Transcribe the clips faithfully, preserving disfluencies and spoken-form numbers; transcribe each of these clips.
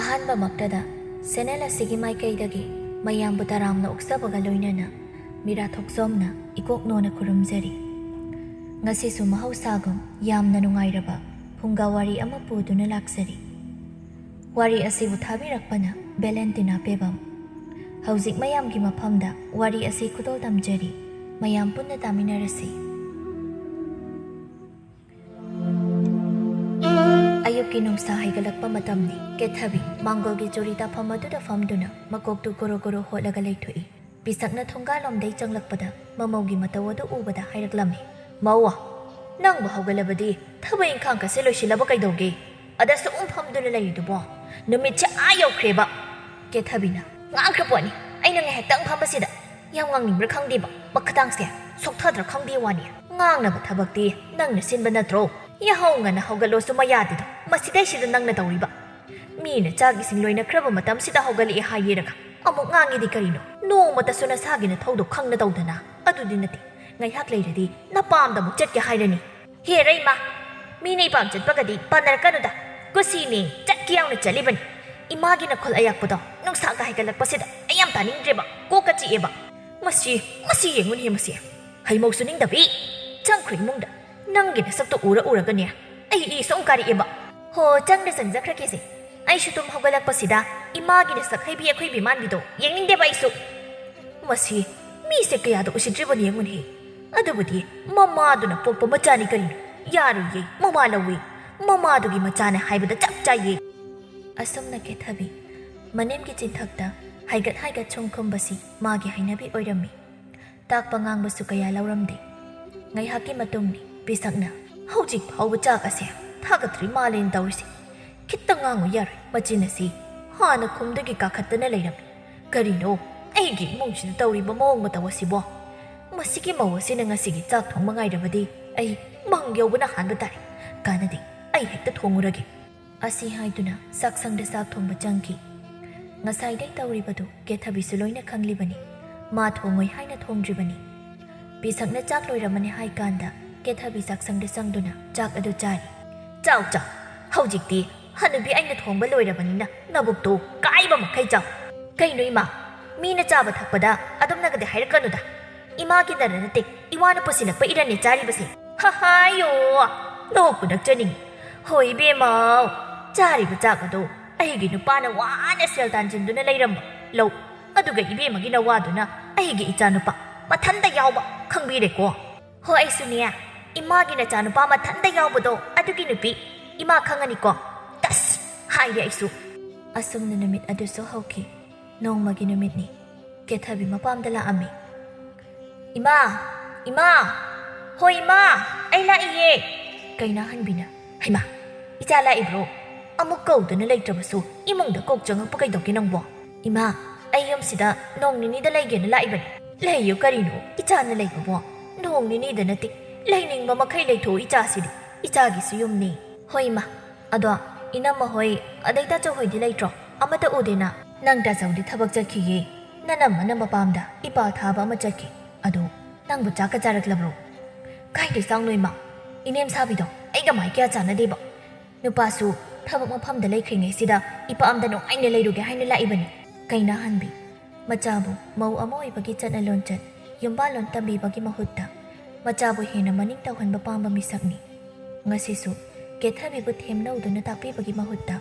ꯑꯍꯥꯟꯕꯃꯛꯇꯗ ꯁꯦꯅꯦꯜ ꯑꯁꯤꯒꯤ ꯃꯥꯏꯀꯩꯗꯒꯤ ꯃꯌꯥꯝꯕꯨ ꯇꯔꯥꯝꯅ ꯑꯣꯛꯆꯕꯒ ꯂꯣꯏꯅꯅ ꯃꯤꯔꯥ ꯊꯣꯛꯆꯣꯝꯅ ꯏꯀꯣꯛ ꯅꯣꯟꯅ ꯈꯨꯔꯨꯝꯖꯔꯤ꯫ ꯉꯁꯤꯁꯨ ꯃꯍꯧꯁꯥꯒꯨꯝ ꯌꯥꯝꯅ ꯅꯨꯡꯉꯥꯏꯔꯕ ꯐꯨꯡꯒꯥ ꯋꯥꯔꯤ ꯑꯃ ꯄꯨꯗꯨꯅ ꯂꯥꯛꯆꯔꯤ꯫ ꯋꯥꯔꯤ ꯑꯁꯤꯕꯨ ꯊꯥꯕꯤꯔꯛꯄꯅ ꯚꯦꯂꯦꯟꯇꯤꯅꯥ ꯄꯦꯕꯝ꯫ ꯍꯧꯖꯤꯛ ꯃꯌꯥꯝꯒꯤ ꯃꯐꯝꯗ ꯋꯥꯔꯤ ꯑꯁꯤ ꯈꯨꯗꯣꯜ ꯇꯝꯖꯔꯤ꯫ ꯃꯌꯥꯝ ꯄꯨꯟꯅ ꯇꯥꯃꯤꯟꯅꯔꯁꯤ꯫ ꯑꯌꯨꯛꯀꯤ ꯅꯨꯡꯁꯥ ꯍꯥꯏꯒꯠꯂꯛꯄ ꯃꯇꯝꯅꯤ꯫ ꯀꯦꯊꯕꯤ ꯃꯥꯡꯒꯣꯜꯒꯤ ꯆꯨꯔꯤ ꯇꯥꯐꯝ ꯑꯗꯨꯗ ꯐꯝꯗꯨꯅ ꯃꯀꯣꯛꯇꯨ ꯒꯣꯔꯣ ꯒꯣꯔꯣ ꯍꯣꯠꯂꯒ ꯂꯩꯊꯣꯛꯏ꯫ ꯄꯤꯁꯛꯅ ꯊꯣꯡꯒꯥꯜꯂꯣꯝꯗꯩ ꯆꯪꯂꯛꯄꯗ ꯃꯃꯧꯒꯤ ꯃꯇꯧ ꯑꯗꯨ ꯎꯕꯗ ꯍꯥꯏꯔꯛꯂꯝꯃꯤ, "ꯃꯧꯋꯥ, ꯅꯪꯕꯨ ꯍꯧꯒꯠꯂꯕꯗꯤ ꯊꯕꯛ ꯏꯪꯈꯥꯡꯒꯁꯦ ꯂꯣꯏꯁꯤꯜꯂꯕ ꯀꯩꯗꯧꯒꯦ? ꯑꯗ ꯁꯨꯝ ꯐꯝꯗꯨꯅ ꯂꯩꯔꯤꯗꯨꯕꯣ? ꯅꯨꯃꯤꯠꯁꯦ ꯑꯥ ꯌꯧꯈ꯭ꯔꯦꯕ!" ꯀꯦꯊꯕꯤꯅ, "ꯉꯥꯡꯈ꯭ꯔ ꯄꯣꯠꯅꯤ, ꯑꯩꯅ ꯉꯥꯏꯍꯥꯛꯇꯪ ꯐꯝꯕꯁꯤꯗ ꯌꯥꯝ ꯉꯥꯡꯅꯤꯡꯕ꯭ꯔꯥ ꯈꯪꯗꯦꯕ, ꯃꯈꯇꯥꯡꯁꯦ ꯁꯣꯛꯊꯗ꯭ꯔꯥ ꯈꯪꯗꯦ ꯋꯥꯅꯤ꯫ ꯉꯥꯡꯅꯕ ꯊꯕꯛꯇꯤ ꯅꯪꯅ ꯁꯤꯟꯕ ꯅꯠꯇ꯭ꯔꯣ? ꯌꯥꯍꯧ ꯉꯟꯅ ꯍꯧꯒꯠꯂꯣꯁꯨ ꯃꯌꯥꯗꯦꯗꯣ, ꯃꯁꯤꯗꯩꯁꯤꯗ ꯅꯪꯅ ꯇꯧꯔꯤꯕ꯫ ꯃꯤꯅ ꯆꯥꯛ ꯏꯁꯤꯡ ꯂꯣꯏꯅꯈ꯭ꯔꯕ ꯃꯇꯝꯁꯤꯗ ꯍꯧꯒꯠꯂꯛꯑꯦ ꯍꯥꯏꯌꯦꯔꯒ ꯑꯃꯨꯛ ꯉꯥꯡꯉꯤꯗꯤ ꯀꯔꯤꯅꯣ? ꯅꯣꯡꯃꯇꯁꯨ ꯅꯁꯥꯒꯤ ꯅꯊꯧꯗꯣ ꯈꯪꯅ ꯇꯧꯗꯅ꯫ ꯑꯗꯨꯗꯤ ꯅꯠꯇꯦ, ꯉꯥꯏꯍꯥꯛ ꯂꯩꯔꯗꯤ ꯅꯄꯥꯝꯗ ꯑꯃꯨꯛ ꯆꯠꯀꯦ ꯍꯥꯏꯔꯅꯤ꯫ ꯍꯦ ꯔꯩꯃꯥ, ꯃꯤꯅ ꯏꯄꯥꯝ ꯆꯠꯄꯒꯗꯤ ꯄꯥꯟꯅꯔꯛꯀꯅꯨꯗ꯫ ꯀꯨꯁꯤꯅꯦ, ꯆꯠꯀꯦ ꯌꯥꯎꯅ ꯆꯠꯂꯤꯕꯅꯤ꯫ ꯏꯃꯥꯒꯤ ꯅꯈꯣꯜ ꯑꯌꯥꯛꯄꯗꯣ ꯅꯨꯡꯁꯥꯒ ꯍꯥꯏꯒꯠꯂꯛꯄꯁꯤꯗ ꯑꯩ ꯌꯥꯝ ꯇꯥꯅꯤꯡꯗ꯭ꯔꯦꯕ, ꯀꯣꯛꯀ ꯆꯤꯛꯑꯦꯕ꯫ ꯃꯁꯤ, ꯃꯁꯤ ꯌꯦꯡꯉꯨꯅꯦ ꯃꯁꯤ꯫ ꯍꯩꯃꯧ ꯁꯨꯅꯤꯡꯗꯕꯤ, ꯆꯪꯈ꯭ꯔꯣ ꯏꯃꯨꯡꯗ꯫ ꯅꯪꯒꯤ ꯅꯁꯛꯇꯣ ꯎꯔ ꯎꯔꯒꯅꯦ ꯑꯩ ꯏ ꯁꯨꯝ ꯀꯥꯔꯛꯑꯦꯕ꯫ ꯍꯣ, ꯆꯪꯗ ꯆꯪꯖꯈ꯭ꯔꯒꯦꯁꯦ꯫ ꯑꯩꯁꯨ ꯇꯨꯝ ꯍꯧꯒꯠꯂꯛꯄꯁꯤꯗ ꯏꯃꯥꯒꯤ ꯅꯁꯛ ꯍꯩꯕꯤ ꯑꯩꯈꯣꯏ ꯕꯤꯃꯥꯟꯕꯤꯗꯣ ꯌꯦꯡꯅꯤꯡꯗꯦꯕ ꯑꯩꯁꯨ꯫ ꯃꯁꯤ ꯃꯤꯁꯦ ꯀꯌꯥꯗ ꯎꯁꯤꯠꯇ꯭ꯔꯤꯕꯅꯤ ꯌꯦꯡꯉꯨꯅꯦ꯫ ꯑꯗꯨꯕꯨꯗꯤ ꯃꯃꯥꯗꯨꯅ ꯄꯣꯛꯄ ꯃꯆꯥꯅꯤ ꯀꯔꯤꯅꯣ? ꯌꯥꯔꯣꯏꯌꯦ, ꯃꯃꯥ ꯂꯧꯋꯦ꯫ ꯃꯃꯥꯗꯨꯒꯤ ꯃꯆꯥꯅꯦ ꯍꯥꯏꯕꯗ ꯆꯞ ꯆꯥꯏꯌꯦ꯫ ꯑꯁꯨꯝꯅ ꯀꯦꯊꯕꯤ ꯃꯅꯦꯝꯒꯤ ꯆꯤꯟꯊꯛꯇ ꯍꯥꯏꯒꯠ ꯍꯥꯏꯒꯠ ꯁꯨꯝ ꯈꯨꯝꯕꯁꯤ ꯃꯥꯒꯤ ꯍꯩꯅꯕꯤ ꯑꯣꯏꯔꯝꯃꯤ꯫ ꯇꯥꯛꯄ ꯉꯥꯡꯕꯁꯨ ꯀꯌꯥ ꯂꯧꯔꯝꯗꯦ꯫ ꯉꯥꯏꯍꯥꯛꯀꯤ ꯃꯇꯨꯡꯅꯤ ꯄꯤꯁꯛꯅ, "ꯍꯧꯖꯤꯛ ꯐꯥꯎꯕ ꯆꯥꯛ ꯑꯁꯦ ꯊꯥꯒꯠꯇ꯭ꯔꯤ ꯃꯥꯜꯂꯦꯅ ꯇꯧꯔꯤꯁꯦ꯫ ꯈꯤꯇꯪ ꯉꯥꯡꯉꯨ ꯌꯥꯔꯣꯏ, ꯃꯆꯤꯟ ꯑꯁꯤ ꯍꯥꯟꯅ ꯈꯨꯝꯗꯒꯤ ꯀꯥꯈꯠꯇꯅ ꯂꯩꯔꯝꯃꯤ꯫ ꯀꯔꯤꯅꯣ ꯑꯩꯒꯤ ꯏꯃꯨꯡꯁꯤꯗ ꯇꯧꯔꯤꯕ ꯃꯑꯣꯡ ꯃꯇꯧ ꯑꯁꯤꯕꯣ? ꯃꯁꯤꯒꯤ ꯃꯧ ꯑꯁꯤꯅ ꯉꯁꯤꯒꯤ ꯆꯥꯛ ꯊꯣꯡꯕ ꯉꯥꯏꯔꯕꯗꯤ ꯑꯩ ꯃꯪ ꯌꯧꯕꯅ ꯍꯥꯟꯕ ꯇꯥꯔꯦ꯫ ꯀꯥꯟꯅꯗꯦ, ꯑꯩ ꯍꯦꯛꯇ ꯊꯣꯡꯉꯨꯔꯒꯦ꯫" ꯑꯁꯤ ꯍꯥꯏꯗꯨꯅ ꯆꯥꯛꯁꯪꯗ ꯆꯥꯛ ꯊꯣꯡꯕ ꯆꯪꯈꯤ꯫ ꯉꯁꯥꯏꯗꯩ ꯇꯧꯔꯤꯕꯗꯨ ꯀꯦꯊꯕꯤꯁꯨ ꯂꯣꯏꯅ ꯈꯪꯂꯤꯕꯅꯤ꯫ ꯃꯥ ꯊꯣꯡꯉꯣꯏ ꯍꯥꯏꯅ ꯊꯣꯡꯗ꯭ꯔꯤꯕꯅꯤ꯫ ꯄꯤꯁꯛꯅ ꯆꯥꯛ ꯂꯣꯏꯔꯝꯃꯅꯤ ꯍꯥꯏ ꯀꯥꯟꯗ ꯀꯦꯊꯕꯤ ꯆꯥꯛꯁꯪꯗ ꯆꯪꯗꯨꯅ ꯆꯥꯛ ꯑꯗꯨ ꯆꯥꯔꯤ꯫ "ꯆꯥꯎ, ꯆꯥꯎ, ꯍꯧꯖꯤꯛꯇꯤ "ꯍꯅꯨꯕꯤ, ꯑꯩꯅ ꯊꯣꯡꯕ ꯂꯣꯏꯔꯕꯅꯤꯅ ꯅꯕꯨꯛꯇꯣ ꯀꯥꯏꯕ ꯃꯈꯩ ꯆꯥꯎ꯫ ꯀꯩꯅꯣ ꯏꯃꯥ, ꯃꯤꯅ ꯆꯥꯕ ꯊꯛꯄꯗ ꯑꯗꯨꯝꯅꯒꯗꯤ ꯍꯥꯏꯔꯛꯀꯅꯨꯗ꯫ ꯏꯃꯥꯒꯤ ꯅꯔ ꯅꯠꯇꯦ, ꯏꯋꯥꯅ ꯄꯨꯁꯤꯜꯂꯛꯄ ꯏꯔꯟꯅꯦ ꯆꯥꯔꯤꯕꯁꯦ꯫ ꯍꯍꯥꯌꯣ, ꯅꯣꯛꯄꯗ ꯆꯠꯅꯤꯡꯉꯤ꯫ ꯍꯣꯏ ꯏꯕꯦꯝꯃ, ꯆꯥꯔꯤꯕ ꯆꯥꯛ ꯑꯗꯣ ꯑꯩꯒꯤ ꯅꯨꯄꯥꯅ ꯋꯥꯅ ꯁꯦꯜ ꯇꯥꯟꯁꯤꯟꯗꯨꯅ ꯂꯩꯔꯝꯕ ꯂꯧ, ꯑꯗꯨꯒ ꯏꯕꯦꯝꯃꯒꯤ ꯅꯋꯥꯗꯨꯅ ꯑꯩꯒꯤ ꯏꯆꯥꯅꯨꯄꯥ ꯃꯊꯟꯇ ꯌꯥꯎꯕ, ꯈꯪꯕꯤꯔꯦꯀꯣ?" "ꯍꯣ, ꯑꯩꯁꯨꯅꯦ, ꯏꯃꯥꯒꯤ ꯅꯆꯥꯅꯨꯄꯥ ꯃꯊꯟꯇ ꯌꯥꯎꯕꯗꯣ ꯑꯗꯨꯒꯤ ꯅꯨꯄꯤ, ꯏꯃꯥ ꯈꯪꯉꯅꯤꯀꯣ?" "ꯇꯁ!" ꯍꯥꯏꯔꯦ ꯑꯩꯁꯨ꯫ ꯑꯁꯨꯝꯅ ꯅꯨꯃꯤꯠ ꯑꯗꯨꯁꯨ ꯍꯧꯈꯤ꯫ ꯅꯣꯡꯃꯒꯤ ꯅꯨꯃꯤꯠꯅꯤ꯫ ꯀꯦꯊꯕꯤ ꯃꯄꯥꯝꯗ ꯂꯥꯛꯑꯝꯃꯤ꯫ "ꯏꯃꯥ! ꯏꯃꯥ! ꯍꯣꯏ ꯏꯃꯥ! ꯑꯩ ꯂꯥꯛꯏꯌꯦ!" ꯀꯩꯅꯥꯍꯟꯕꯤꯅ, "ꯍꯩꯃꯥ! ꯏꯆꯥ ꯂꯥꯛꯏꯕ꯭ꯔꯣ? ꯑꯃꯨꯛ ꯀꯧꯗꯨꯅ ꯂꯩꯇ꯭ꯔꯕꯁꯨ ꯏꯃꯨꯡꯗ ꯀꯣꯛ ꯆꯪꯉꯛꯄ ꯀꯩꯗꯧꯒꯦ ꯅꯪꯕꯣ? ꯏꯃꯥ, ꯑꯩ ꯌꯨꯝꯁꯤꯗ ꯅꯣꯡ ꯅꯤꯅꯤꯗ ꯂꯩꯒꯦꯅ ꯂꯥꯛꯏꯕꯅꯤ꯫" "ꯂꯩꯌꯨ ꯀꯔꯤꯅꯣ ꯏꯆꯥꯅ ꯂꯩꯕꯕꯣ? ꯅꯣꯡ ꯅꯤꯅꯤꯗ ꯅꯠꯇꯦ, ꯂꯩꯅꯤꯡꯕ ꯃꯈꯩ ꯂꯩꯊꯣꯛꯎ ꯏꯆꯥꯁꯤꯗꯤ, ꯏꯆꯥꯒꯤꯁꯨ ꯌꯨꯝꯅꯤ꯫" "ꯍꯣꯏ ꯏꯃꯥ, ꯑꯗꯣ ꯏꯅꯝꯃ ꯍꯣꯏ, ꯑꯗꯩ ꯇꯥꯆꯧ ꯍꯣꯏꯗꯤ ꯂꯩꯇ꯭ꯔꯣ? ꯑꯃꯠꯇ ꯎꯗꯦꯅ?" "ꯅꯪ ꯇꯥꯆꯧꯗꯤ ꯊꯕꯛ ꯆꯠꯈꯤꯌꯦ, ꯅꯅꯝꯃꯅ ꯃꯄꯥꯝꯗ ꯏꯄꯥꯜ ꯊꯥꯕ ꯑꯃ ꯆꯠꯈꯤ꯫ ꯑꯗꯣ ꯅꯪꯕꯨ ꯆꯥꯛꯀ ꯆꯥꯔꯛꯂꯕ꯭ꯔꯣ?" "ꯀꯥꯏꯗꯩ ꯆꯥꯛꯅꯣ ꯏꯃꯥ? ꯏꯅꯦꯝ ꯁꯥꯕꯤꯗꯣ ꯑꯩꯒ ꯃꯥꯏ ꯀꯌꯥ ꯆꯥꯟꯅꯗꯦꯕ꯫ ꯅꯨꯄꯥꯁꯨ ꯊꯕꯛ ꯃꯐꯝꯗ ꯂꯩꯈ꯭ꯔꯤꯉꯩꯁꯤꯗ ꯏꯄꯥꯝꯗ ꯅꯨꯡꯉꯥꯏꯅ ꯂꯩꯔꯨꯒꯦ ꯍꯥꯏꯅ ꯂꯥꯛꯏꯕꯅꯤ꯫" ꯀꯩꯅꯥꯍꯟꯕꯤ ꯃꯆꯥꯕꯨ ꯃꯧ ꯑꯃ ꯑꯣꯏꯕꯒꯤ ꯆꯠꯅ ꯂꯣꯟꯆꯠ, ꯌꯨꯝꯕꯥꯜꯂꯣꯟ ꯇꯝꯕꯤꯕꯒꯤ ꯃꯍꯨꯠꯇ ꯃꯆꯥꯕꯨ ꯍꯦꯟꯅ ꯃꯅꯤꯡ ꯇꯧꯍꯟꯕ ꯄꯥꯝꯕ ꯃꯤꯁꯛꯅꯤ꯫ ꯉꯁꯤꯁꯨ ꯀꯦꯊꯕꯤꯕꯨ ꯊꯦꯝꯅꯧꯗꯨꯅ ꯇꯥꯛꯄꯤꯕꯒꯤ ꯃꯍꯨꯠꯇ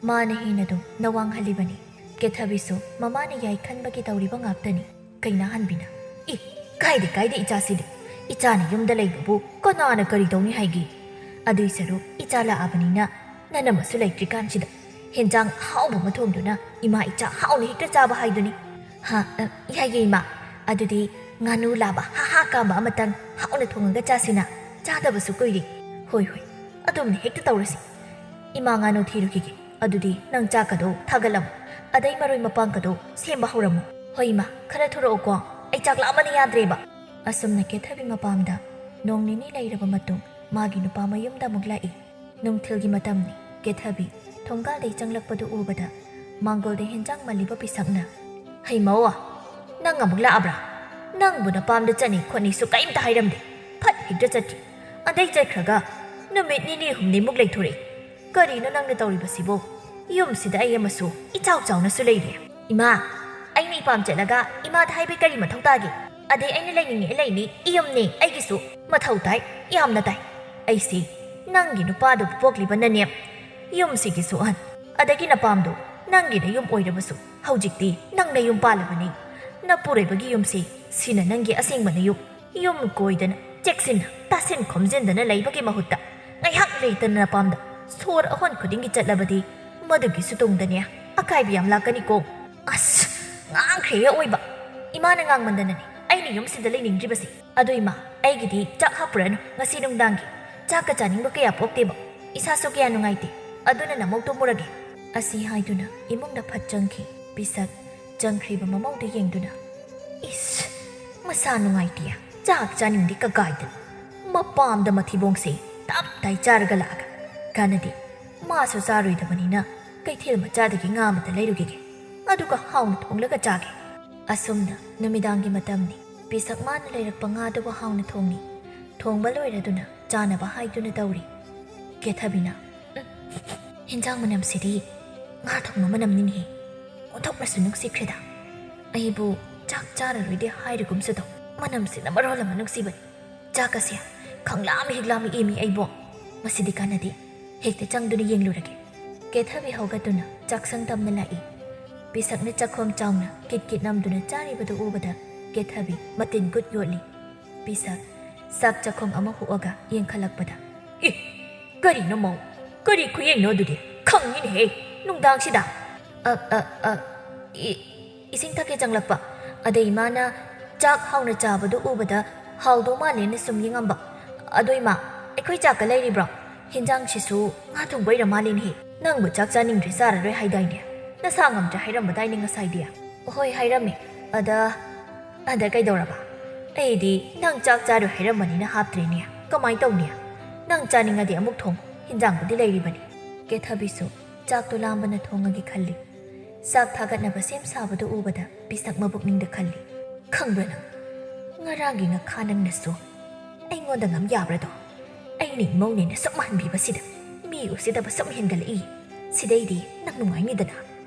ꯃꯥꯅ ꯍꯦꯟꯅꯗꯨꯝ ꯅꯋꯥꯡꯍꯜꯂꯤꯕꯅꯤ꯫ ꯀꯦꯊꯕꯤꯁꯨ ꯃꯃꯥꯅ ꯌꯥꯏ ꯈꯟꯕꯒꯤ ꯇꯧꯔꯤꯕ ꯉꯥꯛꯇꯅꯤ꯫ ꯀꯩꯅꯥꯍꯟꯕꯤꯅ, "ꯏ, ꯀꯥꯏꯗꯦ ꯀꯥꯏꯗꯦ ꯏꯆꯥꯁꯤꯗꯤ, ꯏꯆꯥꯅ ꯌꯨꯝꯗ ꯂꯩꯕꯕꯨ ꯀꯅꯥꯅ ꯀꯔꯤ ꯇꯧꯅꯤ ꯍꯥꯏꯒꯦ? ꯑꯗꯨꯏ ꯁꯔꯨꯛ ꯏꯆꯥ ꯂꯥꯛꯑꯕꯅꯤꯅ ꯅꯅꯝꯃꯁꯨ ꯂꯩꯇ꯭ꯔꯤꯀꯥꯟꯁꯤꯗ ꯍꯦꯟꯖꯥꯡ ꯑꯍꯥꯎꯕ ꯑꯃ ꯊꯣꯡꯗꯨꯅ ꯏꯃꯥ ꯏꯆꯥ ꯍꯥꯎꯅ ꯍꯦꯛꯇ ꯆꯥꯕ ꯍꯥꯏꯗꯨꯅꯤ꯫" "ꯍꯥ, ꯑ, ꯌꯥꯏꯌꯦ ꯏꯃꯥ꯫ ꯑꯗꯨꯗꯤ ꯉꯥꯅꯨ ꯂꯥꯕ ꯍꯥ ꯍꯥ ꯀꯥꯝꯕ ꯑꯃꯇꯪ ꯍꯥꯎꯅ ꯊꯣꯡꯉꯒ ꯆꯥꯁꯤꯅ, ꯆꯥꯗꯕꯁꯨ ꯀꯨꯏꯔꯦ꯫" "ꯍꯣꯏ ꯍꯣꯏ, ꯑꯗꯨꯝꯅ ꯍꯦꯛꯇ ꯇꯧꯔꯁꯤ꯫ ꯏꯃꯥ ꯉꯥꯅꯨ ꯊꯤꯔꯨꯈꯤꯒꯦ꯫ ꯑꯗꯨꯗꯤ ꯅꯪ ꯆꯥꯛꯀꯗꯣ ꯊꯥꯒꯠꯂꯝꯃꯨ, ꯑꯗꯩ ꯃꯔꯣꯏ ꯃꯄꯥꯡꯒꯗꯣ ꯁꯦꯝꯕ ꯍꯧꯔꯝꯃꯨ꯫ ꯍꯣꯏ ꯏꯃꯥ, ꯈꯔ ꯊꯨꯔꯛꯑꯣꯀꯣ, ꯑꯩ ꯆꯥꯛ ꯂꯥꯝꯕꯅ ꯌꯥꯗ꯭ꯔꯦꯕ꯫" ꯑꯁꯨꯝꯅ ꯀꯦꯊꯕꯤ ꯃꯄꯥꯝꯗ ꯅꯣꯡ ꯅꯤꯅꯤ ꯂꯩꯔꯕ ꯃꯇꯨꯡ ꯃꯥꯒꯤ ꯅꯨꯄꯥ ꯃꯌꯨꯝꯗ ꯑꯃꯨꯛ ꯂꯥꯛꯏ꯫ ꯅꯨꯡꯊꯤꯜꯒꯤ ꯃꯇꯝꯅꯤ꯫ ꯀꯦꯊꯕꯤ ꯊꯣꯡꯒꯥꯜꯗꯩ ꯆꯪꯂꯛꯄꯗꯨ ꯎꯕꯗ ꯃꯥꯡꯒꯣꯜꯗ ꯍꯦꯟꯖꯥꯡ ꯃꯜꯂꯤꯕ ꯄꯤꯁꯛꯅ, "ꯍꯩ ꯃꯧ, ꯅꯪ ꯑꯃꯨꯛ ꯂꯥꯛꯑꯕ꯭ꯔꯥ? ꯅꯪꯕꯨ ꯅꯄꯥꯝꯗ ꯆꯠꯅꯤ ꯈꯣꯠꯅꯤꯁꯨ ꯀꯔꯤꯝꯇ ꯍꯥꯏꯔꯝꯗꯦ꯫ ꯐꯠ ꯍꯦꯛꯇ ꯆꯠꯈꯤ꯫ ꯑꯗꯩ ꯆꯠꯈ꯭ꯔꯒ ꯅꯨꯃꯤꯠ ꯅꯤꯅꯤ ꯍꯨꯝꯅꯤꯃꯨꯛ ꯂꯩꯊꯣꯔꯛꯏ꯫ "ꯀꯔꯤꯅꯣ ꯅꯪꯅ ꯇꯧꯔꯤꯕꯁꯤꯕꯣ? ꯌꯨꯝꯁꯤꯗ ꯑꯩ ꯑꯃꯁꯨ ꯏꯆꯥꯎ ꯆꯥꯎꯅꯁꯨ ꯂꯩꯔꯦ꯫ ꯏꯃꯥ, ꯑꯩꯅ ꯏꯄꯥꯝ ꯆꯠꯂꯒ ꯏꯃꯥꯗ ꯍꯥꯏꯕꯩ ꯀꯔꯤ ꯃꯊꯧ ꯇꯥꯒꯦ? ꯑꯗꯩ ꯑꯩꯅ ꯂꯩꯅꯤꯡꯉꯦ ꯂꯩꯅꯤ, ꯌꯨꯝꯅꯦ ꯑꯩꯒꯤꯁꯨ꯫ ꯃꯊꯧ ꯇꯥꯏ, ꯌꯥꯝꯅ ꯇꯥꯏ꯫ ꯑꯩꯁꯤ ꯅꯪꯒꯤ ꯅꯨꯄꯥꯗꯨꯕꯨ ꯄꯣꯛꯂꯤꯕ ꯅꯅꯦꯝ, ꯌꯨꯝꯁꯤꯒꯤꯁꯨ ꯑꯍꯟ, ꯑꯗꯒꯤ ꯅꯄꯥꯝꯗꯣ ꯅꯪꯒꯤ ꯅꯌꯨꯝ ꯑꯣꯏꯔꯕꯁꯨ ꯍꯧꯖꯤꯛꯇꯤ ꯅꯪ ꯅꯌꯨꯝ ꯄꯥꯜꯂꯕꯅꯤ꯫ ꯅꯄꯨꯔꯣꯏꯕꯒꯤ ꯌꯨꯝꯁꯤ ꯁꯤꯅ ꯅꯪꯒꯤ ꯑꯁꯦꯡꯕ ꯅꯌꯨꯝ꯫ ꯌꯨꯝ ꯀꯣꯏꯗꯅ ꯆꯦꯛꯁꯤꯟꯅ ꯇꯥꯁꯤꯟ ꯈꯣꯝꯖꯤꯟꯗꯅ ꯂꯩꯕꯒꯤ ꯃꯍꯨꯠꯇ ꯉꯥꯏꯍꯥꯛ ꯂꯩꯇꯅ ꯅꯄꯥꯝꯗ ꯁꯣꯔ ꯑꯍꯣꯟ ꯈꯨꯗꯤꯡꯒꯤ ꯆꯠꯂꯕꯗꯤ ꯃꯗꯨꯒꯤꯁꯨ ꯇꯨꯡꯗꯅꯦ ꯑꯀꯥꯏꯕ ꯌꯥꯝ ꯂꯥꯛꯀꯅꯤꯀꯣ꯫ ꯑꯁ, ꯉꯥꯡꯈ꯭ꯔꯦ ꯑꯑꯣꯏꯕ꯫ ꯏꯃꯥꯅ ꯉꯥꯡꯃꯟꯗꯅꯅꯦ ꯑꯩꯅ ꯌꯨꯝꯁꯤꯗ ꯂꯩꯅꯤꯡꯗ꯭ꯔꯤꯕꯁꯦ꯫ ꯑꯗꯨ ꯏꯃꯥ, ꯑꯩꯒꯤꯗꯤ ꯆꯥꯛ ꯍꯥꯞꯄꯨꯔꯅꯨ꯫ ꯉꯁꯤ ꯅꯨꯡꯗꯥꯡꯒꯤ ꯆꯥꯛꯀ ꯆꯥꯅꯤꯡꯕ ꯀꯌꯥ ꯄꯣꯛꯇꯦꯕ꯫ ꯏꯁꯥꯁꯨ ꯀꯌꯥ ꯅꯨꯡꯉꯥꯏꯇꯦ꯫ ꯑꯗꯨꯅ ꯅꯃꯧ ꯇꯨꯝꯃꯨꯔꯒꯦ꯫ ꯑꯁꯤ ꯍꯥꯏꯗꯨꯅ ꯏꯃꯨꯡꯗ ꯐꯠ ꯆꯪꯈꯤ꯫ ꯄꯤꯁꯛ ꯆꯪꯈ꯭ꯔꯤꯕ ꯃꯃꯧꯗꯨ ꯌꯦꯡꯗꯨꯅ, "ꯏꯁ, ꯃꯁꯥ ꯅꯨꯡꯉꯥꯏꯇꯦ, ꯆꯥꯛ ꯆꯥꯅꯤꯡꯗꯦ ꯀꯒꯥꯏꯗꯅ꯫ ꯃꯄꯥꯝꯗ ꯃꯊꯤꯕꯣꯡꯁꯦ ꯇꯞ ꯇꯥꯏ ꯆꯥꯔꯒ ꯂꯥꯛꯑꯒ ꯀꯥꯟꯅꯗꯦ꯫ ꯃꯥꯁꯨ ꯆꯥꯔꯣꯏꯗꯕꯅꯤꯅ ꯀꯩꯊꯦꯜ ꯃꯆꯥꯗꯒꯤ ꯉꯥ ꯑꯃꯇ ꯂꯩꯔꯨꯈꯤꯒꯦ꯫ ꯑꯗꯨꯒ ꯍꯥꯎꯅ ꯊꯣꯡꯂꯒ ꯆꯥꯒꯦ꯫" ꯑꯁꯨꯝꯅ ꯅꯨꯃꯤꯗꯥꯡꯒꯤ ꯃꯇꯝꯅꯤ꯫ ꯄꯤꯁꯛ ꯃꯥꯅ ꯂꯩꯔꯛꯄ ꯉꯥꯗꯨꯕꯨ ꯍꯥꯎꯅ ꯊꯣꯡꯂꯤ꯫ ꯊꯣꯡꯕ ꯂꯣꯏꯔꯗꯨꯅ ꯆꯥꯅꯕ ꯍꯥꯏꯗꯨꯅ ꯇꯧꯔꯤ꯫ ꯀꯦꯊꯕꯤꯅ, "ꯎꯝ, ꯍꯤꯟꯖꯥꯡ ꯃꯅꯝꯁꯤꯗꯤ ꯉꯥ ꯊꯣꯡꯕ ꯃꯅꯝꯅꯤꯅꯦꯍꯦ꯫ ꯑꯣꯟꯊꯣꯛꯅꯁꯨ ꯅꯨꯡꯁꯤꯈ꯭ꯔꯦꯗ꯫ ꯑꯩꯕꯨ ꯆꯥꯛ ꯆꯥꯔꯔꯣꯏꯗꯤ ꯍꯥꯏꯔꯒꯨꯝꯁꯨ ꯇꯧ꯫ ꯃꯅꯝꯁꯤꯅ ꯃꯔꯣꯜ ꯑꯃ ꯅꯨꯡꯁꯤꯕꯅꯤ꯫ ꯆꯥꯛ ꯑꯁꯦ ꯈꯪꯂꯥꯝ ꯍꯦꯛ ꯂꯥꯝꯃꯛꯏꯃꯤ ꯑꯩꯕꯣ꯫ ꯃꯁꯤꯗꯤ ꯀꯥꯟꯅꯗꯦ꯫ ꯍꯦꯛꯇ ꯆꯪꯗꯨꯅ ꯌꯦꯡꯂꯨꯔꯒꯦ꯫" ꯀꯦꯊꯕꯤ ꯍꯧꯒꯠꯇꯨꯅ ꯆꯥꯛꯁꯪ ꯇꯝꯅ ꯂꯥꯛꯏ꯫ ꯄꯤꯁꯛꯅ ꯆꯥꯛꯈꯣꯝ ꯆꯥꯎꯅ ꯀꯤꯠ ꯀꯤꯠ ꯅꯝꯗꯨꯅ ꯆꯥꯔꯤꯕꯗꯨ ꯎꯕꯗ ꯀꯦꯊꯕꯤ ꯃꯇꯤꯟ ꯀꯨꯠ ꯌꯣꯠꯂꯤ꯫ ꯄꯤꯁꯛ ꯆꯥꯛ ꯆꯥꯛꯈꯣꯝ ꯑꯃ ꯍꯨꯛꯑꯒ ꯌꯦꯡꯈꯠꯂꯛꯄꯗ, "ꯏ! ꯀꯔꯤꯅꯣ ꯃꯧ? ꯀꯔꯤ ꯈꯨꯌꯦꯡꯅꯣ ꯑꯗꯨꯗꯤ? ꯈꯪꯉꯤꯅꯦꯍꯦ, ꯅꯨꯡꯗꯥꯡꯁꯤꯗ!" "ꯑ, ꯑ, ꯑ, ꯏ-, ꯏꯁꯤꯡ ꯊꯛꯀꯦ ꯆꯪꯂꯛꯄ꯫ ꯑꯗꯩ ꯏꯃꯥꯅ ꯆꯥꯛ ꯍꯥꯎꯅ ꯆꯥꯕꯗꯨ ꯎꯕꯗ ꯍꯥꯎꯗꯧ ꯃꯥꯜꯂꯦꯅ ꯁꯨꯝ ꯌꯦꯡꯉꯝꯕ꯫ ꯑꯗꯣ ꯏꯃꯥ, ꯑꯩꯈꯣꯏ ꯆꯥꯛꯀ ꯂꯩꯔꯤꯕ꯭ꯔꯣ? ꯍꯤꯟꯖꯥꯡꯁꯤꯁꯨ ꯉꯥ ꯊꯣꯡꯕ ꯑꯣꯏꯔ ꯃꯥꯜꯂꯦꯅꯦꯍꯦ꯫ ꯅꯪꯕꯨ ꯆꯥꯛ ꯆꯥꯅꯤꯡꯗ꯭ꯔꯦ ꯆꯥꯔꯔꯣꯏ ꯍꯥꯏꯗꯥꯏꯅꯦ? ꯅꯁꯥ ꯉꯝꯗ꯭ꯔꯦ ꯍꯥꯏꯔꯝꯕꯗꯥꯏꯅꯦ ꯉꯁꯥꯏꯗꯤ?" "ꯍꯣꯏ, ꯍꯥꯏꯔꯝꯃꯦ꯫ ꯑꯗ, ꯑꯗ ꯀꯩꯗꯧꯔꯕ? ꯑꯩꯗꯤ ꯅꯪ ꯆꯥꯛ ꯆꯥꯔꯣꯏ ꯍꯥꯏꯔꯝꯕꯅꯤꯅ ꯍꯥꯞꯇ꯭ꯔꯦꯅꯦ꯫ ꯀꯃꯥꯏ ꯇꯧꯅꯤ? ꯅꯪ ꯆꯥꯅꯤꯡꯉꯗꯤ ꯑꯃꯨꯛ ꯊꯣꯡ, ꯍꯤꯟꯖꯥꯡꯕꯨꯗꯤ ꯂꯩꯔꯤꯕꯅꯤ꯫" ꯀꯦꯊꯕꯤꯁꯨ ꯆꯥꯛꯇꯣ ꯂꯥꯝꯕꯅ ꯊꯣꯡꯉꯒꯦ ꯈꯜꯂꯤ꯫ ꯆꯥꯛ ꯊꯥꯒꯠꯅꯕ ꯁꯦꯝ ꯁꯥꯕꯗꯨ ꯎꯕꯗ ꯄꯤꯁꯛ ꯃꯕꯨꯛꯅꯤꯡꯗ ꯈꯜꯂꯤ, "ꯈꯪꯕ꯭ꯔꯥ ꯅꯪ? ꯉꯔꯥꯡꯒꯤ ꯉꯥꯈꯥ ꯅꯪꯅꯁꯨ ꯑꯩꯉꯣꯟꯗ ꯉꯝ ꯌꯥꯕ꯭ꯔꯥꯗꯣ? ꯑꯩꯅ ꯏꯃꯧꯅꯦꯅ ꯁꯨꯛ ꯃꯥꯟꯕꯤꯕꯁꯤꯗ ꯃꯤ ꯑꯩ ꯎꯁꯤꯗꯕ ꯁꯨꯝ ꯍꯦꯟꯒꯠꯂꯛꯏ꯫ ꯁꯤꯗꯩꯗꯤ ꯅꯪ ꯅꯨꯡꯉꯥꯏꯅꯤꯗꯅ꯫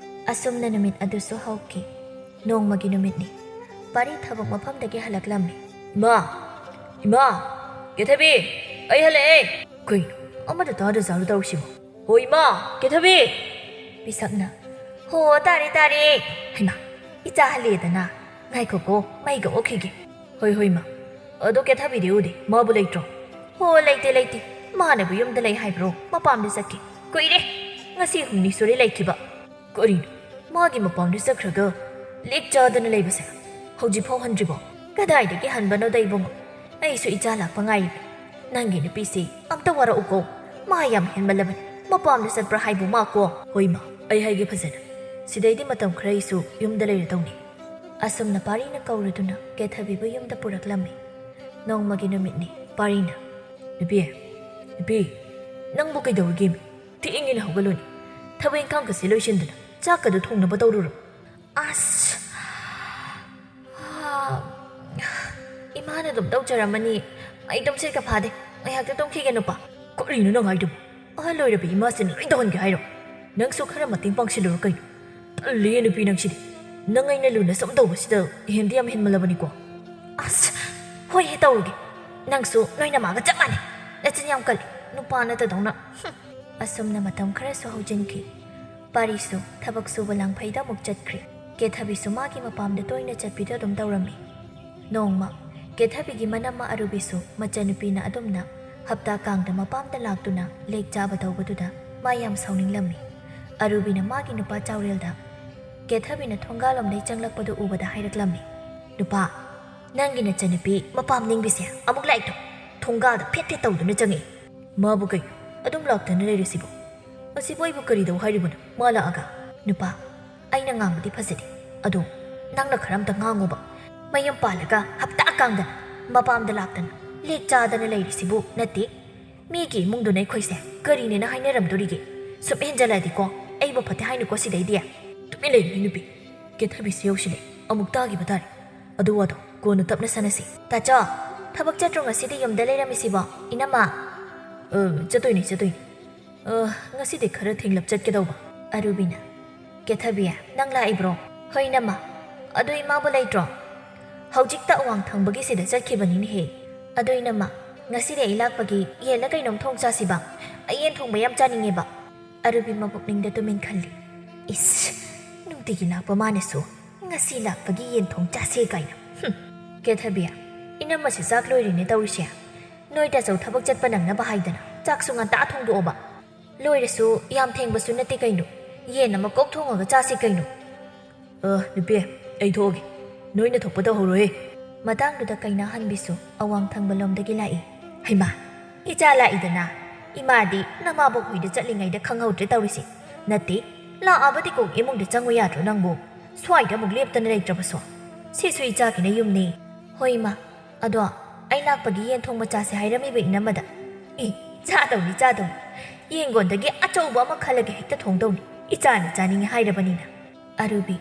ꯑꯁꯨꯝꯅ ꯅꯨꯃꯤꯠ ꯑꯗꯨꯁꯨ ꯍꯧꯈꯤ꯫ ꯅꯣꯡꯃꯒꯤ ꯅꯨꯃꯤꯠꯅꯤ꯫ ꯄꯥꯔꯤ ꯊꯕꯛ ꯃꯐꯝꯗꯒꯤ ꯍꯜꯂꯛꯂꯝꯃꯤ꯫ "ꯏꯃꯥ! ꯏꯃꯥ! ꯀꯦꯊꯕꯤ! ꯑꯩ ꯍꯜꯂꯛꯑꯦ!" ꯀꯩꯅꯣ? ꯑꯃꯗ ꯇꯥꯗ ꯖꯥꯔꯨ ꯇꯧꯔꯤꯁꯤꯕꯣ? "ꯍꯣ ꯏꯃꯥ! ꯀꯦꯊꯕꯤ!" ꯄꯤꯁꯛꯅ꯫ "ꯍꯣ, ꯇꯥꯔꯦ, ꯇꯥꯔꯦ!" "ꯍꯩꯃꯥ! ꯏꯆꯥ ꯍꯜꯂꯦꯗꯅ꯫ ꯉꯥꯏꯈꯣꯀꯣ, ꯃꯩꯒ ꯑꯣꯛꯈꯤꯒꯦ꯫" "ꯍꯣꯏ, ꯍꯣꯏ, ꯏꯃꯥ꯫ ꯑꯗꯣ ꯀꯦꯊꯕꯤꯗꯤ ꯎꯗꯦ, ꯃꯥꯕꯨ ꯂꯩꯇ꯭ꯔꯣ?" "ꯍꯣ, ꯂꯩꯇꯦ, ꯂꯩꯇꯦ꯫ ꯃꯥꯅꯕꯨ ꯌꯨꯝꯗ ꯂꯩ ꯍꯥꯏꯕ꯭ꯔꯣ, ꯃꯄꯥꯝꯗ ꯆꯠꯈꯤ? ꯀꯨꯏꯔꯦ, ꯉꯁꯤ ꯍꯨꯝꯅꯤ ꯁꯨꯔꯦ ꯂꯩꯈꯤꯕ꯫" "ꯀꯔꯤꯅꯣ? ꯃꯥꯒꯤ ꯃꯄꯥꯝꯗ ꯆꯠꯈ꯭ꯔꯒ ꯂꯦꯛ ꯆꯥꯗꯅ ꯂꯩꯕꯁꯦ ꯍꯧꯖꯤꯛꯐꯥꯎ ꯍꯟꯗ꯭ꯔꯤꯕꯣ?" "ꯀꯗꯥꯏꯗꯒꯤ ꯍꯟꯕꯅꯣꯗ ꯏꯕꯨꯡꯉꯣ? ꯑꯩꯁꯨ ꯏꯆꯥ ꯂꯥꯛꯄ ꯉꯥꯏꯔꯤꯕꯅꯤ꯫ ꯅꯪꯒꯤ ꯅꯨꯄꯤꯁꯤ ꯑꯝꯇ ꯋꯥꯔꯛꯎꯀꯣ꯫ ꯃꯥ ꯌꯥꯝ ꯍꯦꯟꯃꯜꯂꯕꯅꯤ꯫ ꯃꯄꯥꯝꯗ ꯆꯠꯄ꯭ꯔꯥ ꯍꯥꯏꯕꯨ ꯃꯥ ꯀꯣ?" "ꯍꯣꯏ ꯏꯃꯥ, ꯑꯩ ꯍꯥꯏꯒꯦ ꯐꯖꯅ꯫ ꯁꯤꯗꯩꯗꯤ ꯃꯇꯝ ꯈꯔ ꯑꯩꯁꯨ ꯌꯨꯝꯗ ꯂꯩꯔꯗꯧꯅꯤ꯫" ꯑꯁꯨꯝꯅ ꯄꯥꯔꯤꯅ ꯀꯧꯔꯗꯨꯅ ꯀꯦꯊꯕꯤꯕꯨ ꯌꯨꯝꯗ ꯄꯨꯔꯛꯂꯝꯃꯤ꯫ ꯅꯣꯡꯃꯒꯤ ꯅꯨꯃꯤꯠꯅꯤ꯫ ꯄꯥꯔꯤꯅ, "ꯅꯨꯄꯤ, ꯅꯨꯄꯤ, ꯅꯪꯕꯨ ꯀꯩꯗꯧꯔꯤꯒꯦꯃꯤ? ꯊꯦꯡꯉꯦꯅ ꯍꯧꯒꯠꯂꯨꯅꯦ꯫ ꯊꯕꯛ ꯏꯪꯈꯥꯡꯒꯁꯦ ꯂꯣꯏꯁꯤꯟꯗꯅ ꯆꯥꯛꯀꯗꯣ ꯊꯣꯡꯅꯕ ꯇꯧꯔꯨꯔꯣ꯫" "ꯑꯁ, ꯑꯥ, ꯏꯃꯥꯅ ꯑꯗꯨꯝ ꯇꯧꯖꯔꯝꯃꯅꯤ꯫ ꯑꯩ ꯇꯨꯝꯁꯤꯠꯀ ꯐꯥꯗꯦ꯫ ꯉꯥꯏꯍꯥꯛꯇ ꯇꯨꯝꯈꯤꯒꯦ ꯅꯨꯄꯥ꯫" "ꯀꯔꯤꯅꯣ ꯅꯪ ꯍꯥꯏꯗꯨꯕꯨ? ꯑꯍꯜ ꯑꯣꯏꯔꯕ ꯏꯃꯥꯁꯤꯅ ꯂꯣꯏ ꯇꯧꯍꯟꯒꯦ ꯍꯥꯏꯔꯣ? ꯅꯪꯁꯨ ꯈꯔ ꯃꯇꯦꯡ ꯄꯥꯡꯁꯤꯜꯂꯨꯔꯣ ꯀꯩꯅꯣ꯫ ꯇꯜꯂꯤꯌꯦ ꯅꯨꯄꯤ ꯅꯪꯁꯤꯗꯤ꯫ ꯅꯪ ꯑꯩꯅ ꯂꯨꯅ ꯁꯨꯝ ꯇꯧꯕꯁꯤꯗ ꯍꯦꯟꯗꯤ ꯌꯥꯝ ꯍꯦꯟꯃꯜꯂꯕꯅꯤꯀꯣ꯫" "ꯑꯁ, ꯍꯣꯏꯍꯦ ꯇꯧꯔꯒꯦ꯫ ꯅꯪꯁꯨ ꯅꯣꯏ ꯅꯃꯥꯒ ꯆꯞ ꯃꯥꯟꯅꯩ꯫ ꯅꯆꯤꯟ ꯌꯥꯝ ꯀꯜꯂꯤ꯫ ꯅꯨꯄꯥ ꯅꯠꯇꯗꯧꯅ꯫" ꯍꯨꯝ꯫ ꯑꯁꯨꯝꯅ ꯃꯇꯝ ꯈꯔꯁꯨ ꯍꯧꯖꯤꯟꯈꯤ꯫ ꯄꯥꯔꯤꯁꯨ ꯊꯕꯛ ꯁꯨꯕ ꯂꯥꯡꯐꯩꯗ ꯑꯃꯨꯛ ꯆꯠꯈ꯭ꯔꯦ꯫ ꯀꯦꯊꯕꯤꯁꯨ ꯃꯥꯒꯤ ꯃꯄꯥꯝꯗ ꯇꯣꯏꯅ ꯆꯠꯄꯤꯗꯣ ꯑꯗꯨꯝ ꯇꯧꯔꯝꯃꯤ꯫ ꯅꯣꯡꯃ ꯀꯦꯊꯕꯤꯒꯤ ꯃꯅꯝꯃ ꯑꯔꯨꯕꯤꯁꯨ ꯃꯆꯟꯅꯨꯄꯤꯅ ꯑꯗꯨꯝꯅ ꯍꯞꯇꯥ ꯀꯥꯡꯗ ꯃꯄꯥꯝꯗ ꯂꯥꯛꯇꯨꯅ ꯂꯦꯛ ꯆꯥꯕ ꯇꯧꯕꯗꯨꯗ ꯃꯥ ꯌꯥꯝ ꯁꯥꯎꯅꯤꯡꯂꯝꯃꯤ꯫ ꯑꯔꯨꯕꯤꯅ ꯃꯥꯒꯤ ꯅꯨꯄꯥ ꯆꯥꯎꯔꯦꯜꯗ ꯀꯦꯊꯕꯤꯅ ꯊꯣꯡꯒꯥꯜꯂꯣꯝꯗꯩ ꯆꯪꯂꯛꯄꯗꯨ ꯎꯕꯗ ꯍꯥꯏꯔꯛꯂꯝꯃꯤ, "ꯅꯨꯄꯥ, ꯅꯪꯒꯤ ꯅꯆꯟꯅꯨꯄꯤ ꯃꯄꯥꯝ ꯅꯤꯡꯕꯤꯁꯦ ꯑꯃꯨꯛ ꯂꯥꯛꯏꯗꯣ ꯊꯣꯡꯒꯥꯜꯗ ꯐꯦꯠ ꯐꯦꯠ ꯇꯧꯗꯨꯅ ꯆꯪꯉꯛꯏ꯫ ꯃꯥꯕꯨ ꯀꯩꯅꯣ ꯑꯗꯨꯝ ꯂꯥꯛꯇꯅ ꯂꯩꯔꯤꯁꯤꯕꯣ? ꯃꯁꯤꯕꯨ ꯑꯩꯕꯨ ꯀꯔꯤꯗꯧ ꯍꯥꯏꯔꯤꯕꯅꯣ ꯃꯥ ꯂꯥꯛꯑꯒ?" "ꯅꯨꯄꯥ, ꯑꯩꯅ ꯉꯥꯡꯕꯗꯤ ꯐꯖꯗꯦ꯫ ꯑꯗꯣ ꯅꯪꯅ ꯈꯔ ꯑꯝꯇ ꯉꯥꯡꯉꯣꯕ꯫ ꯃꯌꯨꯝ ꯄꯥꯜꯂꯒ ꯍꯞꯇꯥ ꯀꯥꯡꯗꯅ ꯃꯄꯥꯝꯗ ꯂꯥꯛꯇꯅ ꯂꯦꯛ ꯆꯥꯗꯅ ꯂꯩꯔꯤꯁꯤꯕꯨ ꯅꯠꯇꯦ꯫ ꯃꯤꯒꯤ ꯏꯃꯨꯡꯗꯨꯅ ꯑꯩꯈꯣꯏꯁꯦ ꯀꯔꯤꯅꯦꯅ ꯍꯥꯏꯅꯔꯝꯗꯣꯔꯤꯒꯦ? ꯁꯨꯝ ꯍꯦꯟꯖꯜꯂꯛꯑꯗꯤꯀꯣ ꯑꯩꯕꯨ ꯐꯠꯇꯦ ꯍꯥꯏꯅꯨꯀꯣ ꯁꯤꯗꯩꯗꯤ꯫" "ꯇꯨꯃꯤꯟ ꯂꯩꯌꯨꯅꯦ ꯅꯨꯄꯤ꯫" ꯀꯦꯊꯕꯤꯁꯨ ꯌꯧꯁꯤꯜꯂꯦ꯫ ꯑꯃꯨꯛ ꯇꯥꯈꯤꯕ ꯇꯥꯔꯦ꯫ ꯑꯗꯨ ꯋꯥꯗꯣ ꯀꯣꯟꯅ ꯇꯞꯅ ꯁꯥꯟꯅꯁꯤ꯫ "ꯇꯥꯆꯧ, ꯊꯕꯛ ꯆꯠꯇ꯭ꯔꯣ ꯉꯁꯤꯗꯤ ꯌꯨꯝꯗ ꯂꯩꯔꯝꯃꯤꯁꯤꯕꯣ? ꯏꯅꯝꯃ?" "ꯑ, ꯆꯠꯇꯣꯏꯅꯦ, ꯆꯠꯇꯣꯏꯅꯦ꯫ "ꯑ, ꯉꯁꯤꯗꯤ ꯈꯔ ꯊꯦꯡꯂꯞ ꯆꯠꯀꯗꯧꯕ꯫" ꯑꯔꯨꯕꯤꯅ, "ꯀꯦꯊꯕꯤ, ꯅꯪ ꯂꯥꯛꯏꯕ꯭ꯔꯣ?" "ꯍꯣꯏ, ꯏꯅꯝꯃ꯫ ꯑꯗꯨ ꯏꯃꯥꯕꯨ ꯂꯩꯇ꯭ꯔꯣ?" "ꯍꯧꯖꯤꯛꯇ ꯑꯋꯥꯡ ꯊꯪꯕꯒꯤꯁꯤꯗ ꯆꯠꯈꯤꯕꯅꯤꯅꯦꯍꯦ꯫ ꯑꯗꯨ ꯏꯅꯝꯃ, ꯉꯁꯤꯗꯤ ꯑꯩ ꯂꯥꯛꯄꯒꯤ ꯌꯦꯟꯂ ꯀꯩꯅꯣꯝ ꯊꯣꯡ ꯆꯥꯁꯤꯕ꯫ ꯑꯩ ꯌꯦꯟ ꯊꯣꯡꯕ ꯌꯥꯝ ꯆꯥꯅꯤꯡꯉꯦꯕ꯫" ꯑꯔꯨꯕꯤ ꯃꯄꯨꯛꯅꯤꯡꯗ ꯇꯨꯃꯤꯟ ꯈꯜꯂꯤ꯫ "ꯏꯁ, ꯅꯨꯡꯇꯤꯒꯤ ꯂꯥꯛꯄ ꯃꯥꯅꯁꯨ ꯉꯁꯤ ꯂꯥꯛꯄꯒꯤ ꯌꯦꯟ ꯊꯣꯡ ꯆꯥꯁꯦ ꯀꯥꯏꯅ꯫ ꯍꯨꯝ꯫ ꯀꯦꯊꯕꯤ, ꯏꯅꯝꯃꯁꯤ ꯆꯥꯛ ꯂꯣꯏꯔꯤꯅꯦ ꯇꯧꯔꯤꯁꯦ꯫ ꯅꯣꯏ ꯇꯥꯆꯧ ꯊꯕꯛ ꯆꯠꯄ ꯅꯪꯅꯕ ꯍꯥꯏꯗꯅ ꯆꯥꯛꯁꯨ ꯉꯟꯇꯥ ꯊꯣꯡꯗꯣꯛꯑꯣꯕ꯫ ꯂꯣꯏꯔꯁꯨ ꯌꯥꯝ ꯊꯦꯡꯕꯁꯨ ꯅꯠꯇꯦ ꯀꯩꯅꯣ꯫ ꯌꯦꯟ ꯑꯃ ꯀꯣꯛ ꯊꯣꯡꯉꯒ ꯆꯥꯁꯤ ꯀꯩꯅꯣ꯫" "ꯑ, ꯅꯨꯄꯤ, ꯑꯩ ꯊꯣꯛꯑꯒꯦ꯫ ꯅꯣꯏꯅ ꯊꯣꯛꯄ ꯇꯧꯍꯧꯔꯣꯍꯦ꯫" ꯃꯇꯥꯡꯗꯨꯗ ꯀꯩꯅꯥꯍꯟꯕꯤꯁꯨ ꯑꯋꯥꯡ ꯊꯪꯕ ꯂꯣꯝꯗꯒꯤ ꯂꯥꯛꯏ꯫ "ꯍꯩꯃꯥ, ꯏꯆꯥ ꯂꯥꯛꯏꯗꯅ꯫ ꯏꯃꯥꯗꯤ ꯅꯃꯥꯕꯣꯛ ꯍꯣꯏꯗ ꯆꯠꯂꯤꯉꯩꯗ ꯈꯪꯍꯧꯗ꯭ꯔꯦ ꯇꯧꯔꯤꯁꯦ꯫ ꯅꯠꯇꯦ, ꯂꯥꯛꯑꯕꯗꯤ ꯀꯣꯛ ꯏꯃꯨꯡꯗ ꯆꯪꯉꯨ ꯌꯥꯗ꯭ꯔꯣ ꯅꯪꯕꯨ? ꯁ꯭ꯋꯥꯏꯗ ꯑꯃꯨꯛ ꯂꯦꯞꯇꯅ ꯂꯩꯇ꯭ꯔꯕꯁꯨ꯫ ꯁꯤꯁꯨ ꯏꯆꯥꯒꯤꯅ ꯌꯨꯝꯅꯤ꯫" "ꯍꯣꯏ, ꯏꯃꯥ꯫ ꯑꯗꯣ ꯑꯩ ꯂꯥꯛꯄꯒꯤ ꯌꯦꯟ ꯊꯣꯡꯕ ꯆꯥꯁꯦ ꯍꯥꯏꯔꯝꯃꯤꯕ ꯏꯅꯝꯃꯗ꯫" "ꯑꯦ, ꯆꯥꯗꯧꯅꯤ, ꯆꯥꯗꯧꯅꯤ꯫ ꯌꯦꯟꯒꯣꯟꯗꯒꯤ ꯑꯆꯧꯕ ꯑꯃ ꯈꯜꯂꯒ ꯍꯦꯛꯇ ꯊꯣꯡꯗꯧꯅꯤ, ꯏꯆꯥꯅ ꯆꯥꯅꯤꯡꯉꯤ ꯍꯥꯏꯔꯕꯅꯤꯅ꯫" ꯑꯔꯨꯕꯤ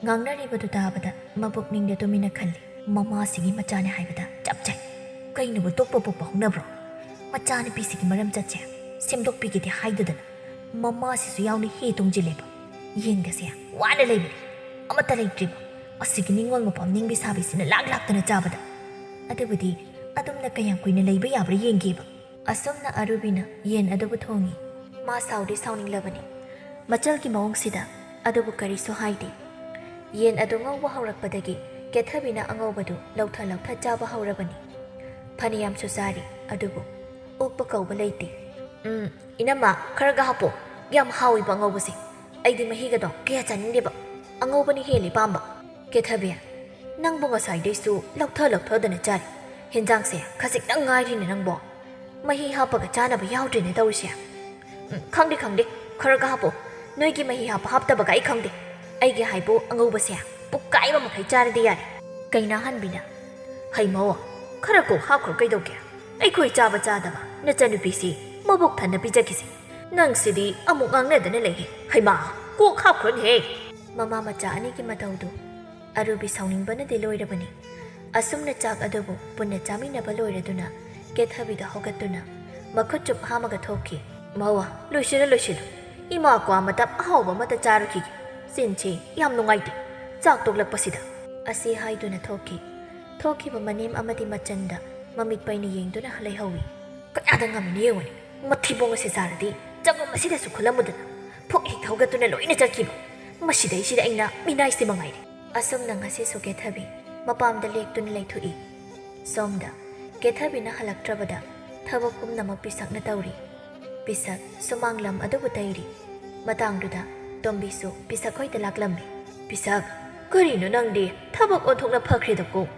ꯉꯥꯡꯅꯔꯤꯕꯗꯨ ꯇꯥꯕꯗ ꯃꯄꯨꯛꯅꯤꯡꯗ ꯇꯨꯃꯤꯟꯅ ꯈꯜꯂꯤ, "ꯃꯃꯥꯁꯤꯒꯤ ꯃꯆꯥꯅꯦ ꯍꯥꯏꯕꯗ ꯆꯞ ꯆꯥꯏ꯫ ꯀꯩꯅꯣꯕ ꯇꯣꯛꯄ ꯄꯣꯛꯄ ꯍꯧꯅꯕ꯭ꯔꯣ? ꯃꯆꯥꯅꯨꯄꯤꯁꯤꯒꯤ ꯃꯔꯝ ꯆꯠꯁꯦ ꯁꯦꯝꯗꯣꯛꯄꯤꯒꯦꯗꯤ ꯍꯥꯏꯗꯗꯅ ꯃꯃꯥꯁꯤꯁꯨ ꯌꯥꯎꯅ ꯍꯤ ꯇꯣꯡꯁꯤꯜꯂꯦꯕ꯫ ꯌꯦꯟꯒꯁꯦ ꯋꯥꯅ ꯂꯩꯕꯅꯤ, ꯑꯃꯠꯇ ꯂꯩꯇ꯭ꯔꯤꯕ꯫ ꯑꯁꯤꯒꯤ ꯅꯤꯡꯉꯣꯜ ꯃꯄꯥꯝ ꯅꯤꯡꯕꯤ ꯁꯥꯕꯤꯁꯤꯅ ꯂꯥꯛ ꯂꯥꯛꯇꯅ ꯆꯥꯕꯗ꯫ ꯑꯗꯨꯕꯨꯗꯤ ꯑꯗꯨꯝꯅ ꯀꯌꯥꯝ ꯀꯨꯏꯅ ꯂꯩꯕ ꯌꯥꯕ꯭ꯔꯥ ꯌꯦꯡꯒꯦꯕ꯫" ꯑꯁꯨꯝꯅ ꯑꯔꯨꯕꯤꯅ ꯌꯦꯟ ꯑꯗꯨꯕꯨ ꯊꯣꯡꯉꯤ꯫ ꯃꯥ ꯁꯥꯎꯗꯤ ꯁꯥꯎꯅꯤꯡꯂꯕꯅꯤ꯫ ꯃꯆꯜꯒꯤ ꯃꯑꯣꯡꯁꯤꯗ꯫ ꯑꯗꯨꯕꯨ ꯀꯔꯤꯁꯨ ꯍꯥꯏꯗꯦ꯫ ꯌꯦꯟ ꯑꯗꯨ ꯉꯧꯕ ꯍꯧꯔꯛꯄꯗꯒꯤ ꯀꯦꯊꯕꯤꯅ ꯑꯉꯧꯕꯗꯨ ꯂꯧꯊ ꯂꯧꯊ ꯆꯥꯕ ꯍꯧꯔꯕꯅꯤ꯫ ꯐꯅꯌꯥꯝꯁꯨ ꯆꯥꯔꯤ, ꯑꯗꯨꯕꯨ ꯑꯣꯛꯄ ꯀꯧꯕ ꯂꯩꯇꯦ꯫ "ꯎꯝ, ꯏꯅꯝꯃ, ꯈꯔꯒ ꯍꯥꯞꯄꯣ꯫ ꯌꯥꯝ ꯍꯥꯎꯏꯕ ꯑꯉꯧꯕꯁꯦ꯫ ꯑꯩꯗꯤ ꯃꯍꯤꯒꯗꯣ ꯀꯌꯥ ꯆꯥꯅꯤꯡꯗꯦꯕ꯫ ꯑꯉꯧꯕꯅ ꯍꯦꯜꯂꯤ ꯄꯥꯝꯕ꯫" "ꯀꯦꯊꯕꯤ, ꯅꯪꯕꯨ ꯉꯁꯥꯏꯗꯩꯁꯨ ꯂꯧꯊ ꯂꯧꯊꯗꯅ ꯆꯥꯔꯤ꯫ ꯍꯦꯟꯖꯥꯡꯁꯦ ꯈꯖꯤꯛꯇꯪ ꯉꯥꯏꯔꯤꯅꯦ ꯅꯪꯕꯣ꯫ ꯃꯍꯤ ꯍꯥꯞꯄꯒ ꯆꯥꯅꯕ ꯌꯥꯎꯗ꯭ꯔꯦꯅꯦ ꯇꯧꯔꯤꯁꯦ꯫" "ꯎꯝ, ꯈꯪꯗꯦ, ꯈꯪꯗꯦ꯫ ꯈꯔꯒ ꯍꯥꯞꯄꯣ꯫ ꯅꯣꯏꯒꯤ ꯃꯍꯤ ꯍꯥꯞꯄ ꯍꯥꯞꯇꯕꯒ ꯑꯩ ꯈꯪꯗꯦ꯫ ꯑꯩꯒꯤ ꯍꯥꯏꯕꯨ ꯑꯉꯧꯕꯁꯦ ꯄꯨꯛꯀꯥꯏꯕ ꯃꯈꯩ ꯆꯥꯔꯗꯤ ꯌꯥꯔꯦ꯫" ꯀꯩꯅꯥꯍꯟꯕꯤꯅ, "ꯍꯩ ꯃꯧ, ꯈꯔ ꯀꯣꯛ ꯍꯥꯞꯈ꯭ꯔꯣ ꯀꯩꯗꯧꯒꯦ? ꯑꯩꯈꯣꯏ ꯆꯥꯕ ꯆꯥꯗꯕ ꯅꯆꯟꯅꯨꯄꯤꯁꯤ ꯃꯕꯨꯛ ꯊꯟꯅ ꯄꯤꯖꯈꯤꯁꯦ꯫ ꯅꯪꯁꯤꯗꯤ ꯑꯃꯨꯛ ꯉꯥꯡꯅꯗꯅ ꯂꯩꯍꯦ꯫ ꯍꯩꯃꯥ, ꯀꯣꯛ ꯍꯥꯞꯈ꯭ꯔꯣꯅꯦꯍꯦ꯫" ꯃꯃꯥ ꯃꯆꯥ ꯑꯅꯤꯒꯤ ꯃꯇꯧꯗꯨ ꯑꯔꯨꯕꯤ ꯁꯥꯎꯅꯤꯡꯕꯅꯗꯤ ꯂꯣꯏꯔꯕꯅꯤ꯫ ꯑꯁꯨꯝꯅ ꯆꯥꯛ ꯑꯗꯨꯕꯨ ꯄꯨꯟꯅ ꯆꯥꯃꯤꯟꯅꯕ ꯂꯣꯏꯔꯗꯨꯅ ꯀꯦꯊꯕꯤꯗ ꯍꯧꯒꯠꯇꯨꯅ ꯃꯈꯨꯠ ꯆꯨꯞ ꯍꯥꯝꯃꯒ ꯊꯣꯛꯈꯤ꯫ ꯃꯋꯥ, ꯂꯣꯏꯁꯤꯜꯂꯨ, ꯂꯣꯏꯁꯤꯜꯂꯨ꯫ ꯏꯃꯥ ꯀ꯭ꯋꯥ ꯃꯇꯞ ꯑꯍꯥꯎꯕ ꯑꯃꯇ ꯆꯥꯔꯨꯈꯤꯒꯦ꯫ ꯆꯤꯟꯁꯦ ꯌꯥꯝ ꯅꯨꯡꯉꯥꯏꯇꯦ, ꯆꯥꯛ ꯇꯣꯛꯂꯛꯄꯁꯤꯗ꯫ ꯑꯁꯤ ꯍꯥꯏꯗꯨꯅ ꯊꯣꯛꯈꯤ꯫ ꯊꯣꯛꯈꯤꯕ ꯃꯅꯦꯝ ꯑꯃꯗꯤ ꯃꯆꯟꯗ ꯃꯃꯤꯠ ꯄꯩꯅ ꯌꯦꯡꯗꯨꯅ ꯂꯩꯍꯧꯏ꯫ ꯀꯌꯥꯗ ꯉꯝꯃꯤꯅꯣ ꯌꯦꯡꯉꯨꯅꯦ, ꯃꯊꯤꯕꯣꯡ ꯑꯁꯤ ꯆꯥꯔꯗꯤ ꯆꯒꯨꯝ ꯑꯁꯤꯗꯁꯨ ꯈꯨꯜꯂꯝꯃꯨꯗꯅ ꯐꯨꯛ ꯍꯦꯛ ꯊꯧꯒꯠꯇꯨꯅ ꯂꯣꯏꯅ ꯆꯠꯈꯤꯕ꯫ ꯃꯁꯤꯗꯩꯁꯤꯗ ꯑꯩꯅ ꯃꯤꯅꯥꯏꯁꯤ ꯃꯉꯥꯏꯔꯦ꯫ ꯑꯁꯨꯝꯅ ꯉꯁꯤꯁꯨ ꯀꯦꯊꯕꯤ ꯃꯄꯥꯝꯗ ꯂꯦꯛꯇꯨꯅ ꯂꯩꯊꯣꯛꯏ꯫ ꯁꯣꯝꯗ ꯀꯦꯊꯕꯤꯅ ꯍꯜꯂꯛꯇ꯭ꯔꯕꯗ ꯊꯕꯛ ꯄꯨꯝꯅꯃꯛ ꯄꯤꯁꯛꯅ ꯇꯧꯔꯤ꯫ ꯄꯤꯁꯛ ꯁꯨꯃꯥꯡ ꯂꯝ ꯑꯗꯨꯕꯨ ꯇꯩꯔꯤ꯫ ꯃꯇꯥꯡꯗꯨꯗ ꯇꯣꯝꯕꯤꯁꯨ ꯄꯤꯁꯛ ꯍꯣꯏꯗ ꯂꯥꯛꯂꯝꯃꯤ꯫ "ꯄꯤꯁꯛ, ꯀꯔꯤꯅꯣ ꯅꯪꯗꯤ ꯊꯕꯛ ꯑꯣꯟꯊꯣꯛꯅ ꯐꯈ꯭ꯔꯦꯗꯀꯣ?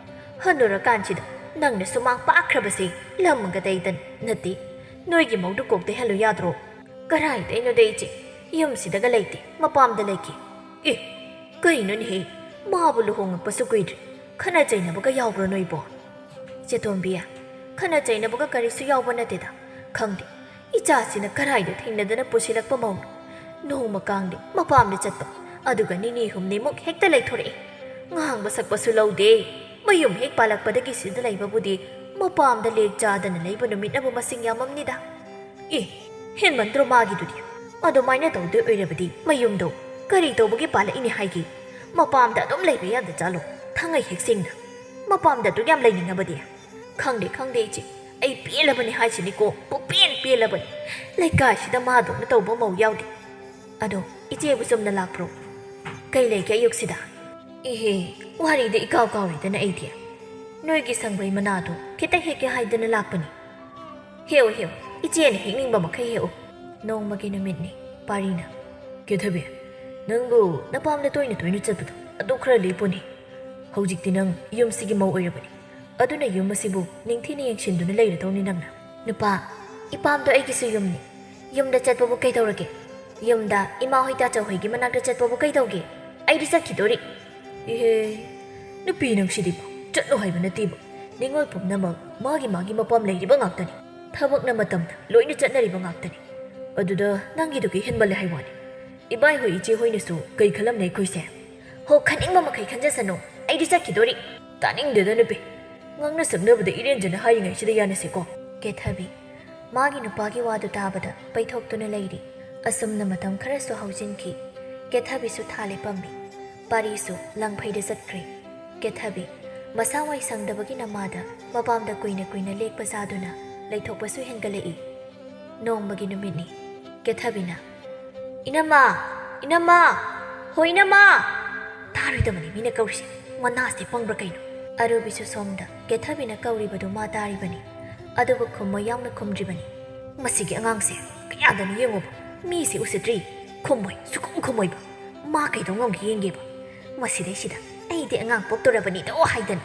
ꯍꯟꯅꯨꯔꯀꯥꯟꯁꯤꯗ ꯅꯪꯅ ꯁꯨꯃꯥꯡ ꯄꯥꯛꯈ꯭ꯔꯕꯁꯦ ꯂꯝꯒ ꯇꯩꯗꯅ ꯅꯠꯇꯦ꯫ ꯅꯣꯏꯒꯤ ꯃꯧꯗꯨ ꯀꯣꯛ ꯇꯩꯍꯜꯂꯨ ꯌꯥꯗ꯭ꯔꯣ?" "ꯀꯔꯥꯏꯗꯩꯅꯣꯗ ꯏꯆꯦ, ꯌꯨꯝꯁꯤꯗꯒ ꯂꯩꯇꯦ, ꯃꯄꯥꯝꯗ ꯂꯩꯈꯤ꯫" "ꯑꯦ, ꯀꯩꯅꯣꯅꯦꯍꯦ, ꯃꯥꯕꯨ ꯂꯨꯍꯣꯡꯉꯛꯄꯁꯨ ꯀꯨꯏꯗ꯭ꯔꯤ, ꯈꯠꯅ ꯆꯩꯅꯕꯒ ꯌꯥꯎꯕ꯭ꯔꯣ ꯅꯣꯏꯕꯣ?" "ꯆꯦꯇꯣꯝꯕꯤ, ꯈꯠꯅ ꯆꯩꯅꯕꯒ ꯀꯔꯤꯁꯨ ꯌꯥꯎꯕ ꯅꯠꯇꯦꯗ꯫ ꯈꯪꯗꯦ, ꯏꯆꯥꯁꯤꯅ ꯀꯔꯥꯏꯗ ꯊꯦꯡꯅꯗꯅ ꯄꯨꯁꯤꯜꯂꯛꯄ ꯃꯧꯅꯣ꯫ ꯅꯣꯡꯃ ꯀꯥꯡꯗꯦ ꯃꯄꯥꯝꯗ ꯆꯠꯄ, ꯑꯗꯨꯒ ꯅꯤꯅꯤ ꯍꯨꯝꯅꯤꯃꯨꯛ ꯍꯦꯛꯇ ꯂꯩꯊꯣꯔꯛꯑꯦ꯫ ꯉꯥꯡꯕ ꯁꯛꯄꯁꯨ ꯂꯧꯗꯦ꯫ ꯃꯌꯨꯝ ꯍꯦꯛ ꯄꯥꯜꯂꯛꯄꯗꯒꯤ ꯁꯤꯗ ꯂꯩꯕꯕꯨꯗꯤ ꯃꯄꯥꯝꯗ ꯂꯦꯛ ꯆꯥꯗꯅ ꯂꯩꯕ ꯅꯨꯃꯤꯠꯅꯕꯨ ꯃꯁꯤꯡ ꯌꯥꯝꯃꯝꯅꯤꯗ꯫ ꯑꯦ, ꯍꯦꯟꯃꯟꯗ꯭ꯔꯣ ꯃꯥꯒꯤꯗꯨꯗꯤ? ꯑꯗꯨꯃꯥꯏꯅ ꯇꯧꯗꯣꯏ ꯑꯣꯏꯔꯕꯗꯤ ꯃꯌꯨꯝꯗꯣ ꯀꯔꯤ ꯇꯧꯕꯒꯤ ꯄꯥꯜꯂꯛꯏꯅꯤ ꯍꯥꯏꯒꯦ? ꯃꯄꯥꯝꯗ ꯑꯗꯨꯝ ꯂꯩꯕ ꯌꯥꯗ ꯆꯥꯠꯂꯣ? ꯊꯥꯡꯉꯩ ꯍꯦꯛ ꯁꯦꯡꯅ ꯃꯄꯥꯝꯗ ꯑꯗꯨꯛ ꯌꯥꯝ ꯂꯩꯅꯤꯡꯉꯕꯗꯤ?" "ꯈꯪꯗꯦ, ꯈꯪꯗꯦ ꯏꯆꯦ, ꯑꯩ ꯄꯦꯜꯂꯕꯅꯤ ꯍꯥꯏꯁꯤꯅꯤꯀꯣ, ꯄꯨꯛꯄꯦꯟ ꯄꯦꯜꯂꯕꯅꯤ꯫ ꯂꯩꯀꯥꯏꯁꯤꯗ ꯃꯥꯗꯧꯅ ꯇꯧꯕ ꯃꯧ ꯌꯥꯎꯗꯦ꯫ ꯑꯗꯣ ꯏꯆꯦꯕꯨ ꯆꯨꯝꯅ ꯂꯥꯛꯄ꯭ꯔꯣ? ꯀꯩ ꯂꯩꯒꯦ ꯑꯌꯨꯛꯁꯤꯗ?" "ꯏꯍꯦ, ꯋꯥꯔꯤꯗ ꯏꯀꯥꯎ ꯀꯥꯎꯔꯦꯗꯅ ꯑꯩꯗꯤ꯫ ꯅꯣꯏꯒꯤ ꯁꯪꯕ꯭ꯔꯩ ꯃꯅꯥꯗꯣ ꯈꯤꯇ ꯍꯦꯛꯀꯦ ꯍꯥꯏꯗꯅ ꯂꯥꯛꯄꯅꯤ꯫" "ꯍꯦꯛꯎ, ꯍꯦꯛꯎ, ꯏꯆꯦꯅ ꯍꯦꯛꯅꯤꯡꯕ ꯃꯈꯩ ꯍꯦꯛꯎ꯫" ꯅꯣꯡꯃꯒꯤ ꯅꯨꯃꯤꯠꯅꯤ꯫ ꯄꯥꯔꯤꯅ, "ꯀꯦꯊꯕꯤ, ꯅꯪꯕꯨ ꯅꯄꯥꯝꯗ ꯇꯣꯏꯅ ꯇꯣꯏꯅ ꯆꯠꯄꯗꯣ ꯑꯗꯨ ꯈꯔ ꯂꯦꯞꯄꯨꯅꯦ꯫ ꯍꯧꯖꯤꯛꯇꯤ ꯅꯪ ꯌꯨꯝꯁꯤꯒꯤ ꯃꯧ ꯑꯣꯏꯔꯕꯅꯤ꯫ ꯑꯗꯨꯅ ꯌꯨꯝ ꯑꯁꯤꯕꯨ ꯅꯤꯡꯊꯤꯅ ꯌꯦꯡꯁꯤꯟꯗꯨꯅ ꯂꯩꯔꯗꯧꯅꯤ ꯅꯪꯅ꯫" "ꯅꯨꯄꯥ, ꯏꯄꯥꯝꯗꯣ ꯑꯩꯒꯤꯁꯨ ꯌꯨꯝꯅꯤ꯫ ꯌꯨꯝꯗ ꯆꯠꯄꯕꯨ ꯀꯩꯗꯧꯔꯒꯦ? ꯌꯨꯝꯗ ꯏꯃꯥ ꯍꯣꯏ ꯇꯥꯆꯧ ꯍꯣꯏꯒꯤ ꯃꯅꯥꯛꯇ ꯆꯠꯄꯕꯨ ꯀꯩꯗꯧꯒꯦ? ꯑꯩꯗꯤ ꯆꯠꯈꯤꯗꯣꯔꯤ꯫" "ꯏꯍꯦ, ꯅꯨꯄꯤ ꯅꯪꯁꯤꯗꯤꯕ, ꯆꯠꯂꯣ ꯍꯥꯏꯕ ꯅꯠꯇꯦꯕ꯫ ꯅꯤꯉꯣꯜ ꯄꯨꯝꯅꯃꯛ ꯃꯥꯒꯤ ꯃꯥꯒꯤ ꯃꯄꯥꯝ ꯂꯩꯔꯤꯕ ꯉꯥꯛꯇꯅꯤ꯫ ꯊꯕꯛꯅ ꯃꯇꯝꯅ ꯂꯣꯏꯅ ꯆꯠꯅꯔꯤꯕ ꯉꯥꯛꯇꯅꯤ꯫ ꯑꯗꯨꯗ ꯅꯪꯒꯤꯗꯨꯒꯤ ꯍꯦꯟꯃꯜꯂꯦ ꯍꯥꯏ ꯋꯥꯅꯤ꯫ ꯏꯕꯥꯏ ꯍꯣꯏ ꯏꯆꯦ ꯍꯣꯏꯅꯁꯨ ꯀꯩ ꯈꯜꯂꯝꯅꯤ ꯑꯩꯈꯣꯏꯁꯦ?" "ꯍꯣ, ꯈꯟꯅꯤꯡꯕ ꯃꯈꯩ ꯈꯟꯖꯁꯅꯨ, ꯑꯩꯗꯤ ꯆꯠꯈꯤꯗꯣꯔꯤ꯫" "ꯇꯥꯅꯤꯡꯗꯦꯗ ꯅꯨꯄꯤ, ꯉꯥꯡꯅ ꯁꯛꯅꯕꯗ ꯏꯔꯦꯟꯖꯅ ꯍꯥꯏꯔꯤꯉꯩꯁꯤꯗ ꯌꯥꯅꯁꯤꯀꯣ꯫" ꯀꯦꯊꯕꯤ, ꯃꯥꯒꯤ ꯅꯨꯄꯥꯒꯤ ꯋꯥꯗꯨ ꯇꯥꯕꯗ ꯄꯩꯊꯣꯛꯇꯨꯅ ꯂꯩꯔꯤ꯫ ꯑꯁꯨꯝꯅ ꯃꯇꯝ ꯈꯔꯁꯨ ꯍꯧꯖꯤꯟꯈꯤ꯫ ꯀꯦꯊꯕꯤꯁꯨ ꯊꯥ ꯂꯦꯞꯄꯝꯃꯤ꯫ ꯄꯥꯔꯤꯁꯨ ꯂꯪꯐꯩꯗ ꯆꯠꯈ꯭ꯔꯦ꯫ ꯀꯦꯊꯕꯤ ꯃꯁꯥ ꯋꯥꯏ ꯁꯪꯗꯕꯒꯤ ꯅꯃꯥꯗ ꯃꯄꯥꯝꯗ ꯀꯨꯏꯅ ꯀꯨꯏꯅ ꯂꯦꯛꯄ ꯆꯥꯗꯨꯅ ꯂꯩꯊꯣꯛꯄꯁꯨ ꯍꯦꯟꯒꯠꯂꯛꯏ꯫ ꯅꯣꯡꯃꯒꯤ ꯅꯨꯃꯤꯠꯅꯤ꯫ ꯀꯦꯊꯕꯤꯅ, "ꯏꯅꯝꯃ! ꯏꯅꯝꯃ! ꯍꯣ ꯏꯅꯝꯃ!" ꯇꯥꯔꯣꯏꯗꯕꯅꯤ ꯃꯤꯅ ꯀꯧꯔꯤꯁꯦ꯫ ꯃꯅꯥꯁꯦ ꯄꯪꯕ꯭ꯔꯥ ꯀꯩꯅꯣ? ꯑꯔꯨꯕꯤꯁꯨ ꯁꯣꯝꯗ ꯀꯦꯊꯕꯤꯅ ꯀꯧꯔꯤꯕꯗꯨ ꯃꯥ ꯇꯥꯔꯤꯕꯅꯤ꯫ ꯑꯗꯨꯕꯨ ꯈꯨꯝꯃꯣꯏ ꯌꯥꯎꯅ ꯈꯨꯝꯗ꯭ꯔꯤꯕꯅꯤ꯫ "ꯃꯁꯤꯒꯤ ꯑꯉꯥꯡꯁꯦ ꯀꯌꯥꯗꯅꯣ ꯌꯦꯡꯉꯣꯕ꯫ ꯃꯤꯁꯦ ꯎꯁꯤꯠꯇ꯭ꯔꯤ꯫ ꯈꯨꯝꯃꯣꯏ, ꯁꯨꯈꯨꯝ ꯈꯨꯝꯃꯣꯏꯕ꯫ ꯃꯥ ꯀꯩꯗꯧ ꯉꯝꯒꯦ ꯌꯦꯡꯒꯦꯕ꯫ ꯃꯁꯤꯗꯩꯁꯤꯗ ꯑꯩꯗꯤ ꯑꯉꯥꯡ ꯄꯣꯛꯇꯣꯔꯕꯅꯤꯗꯣ ꯍꯥꯏꯗꯅ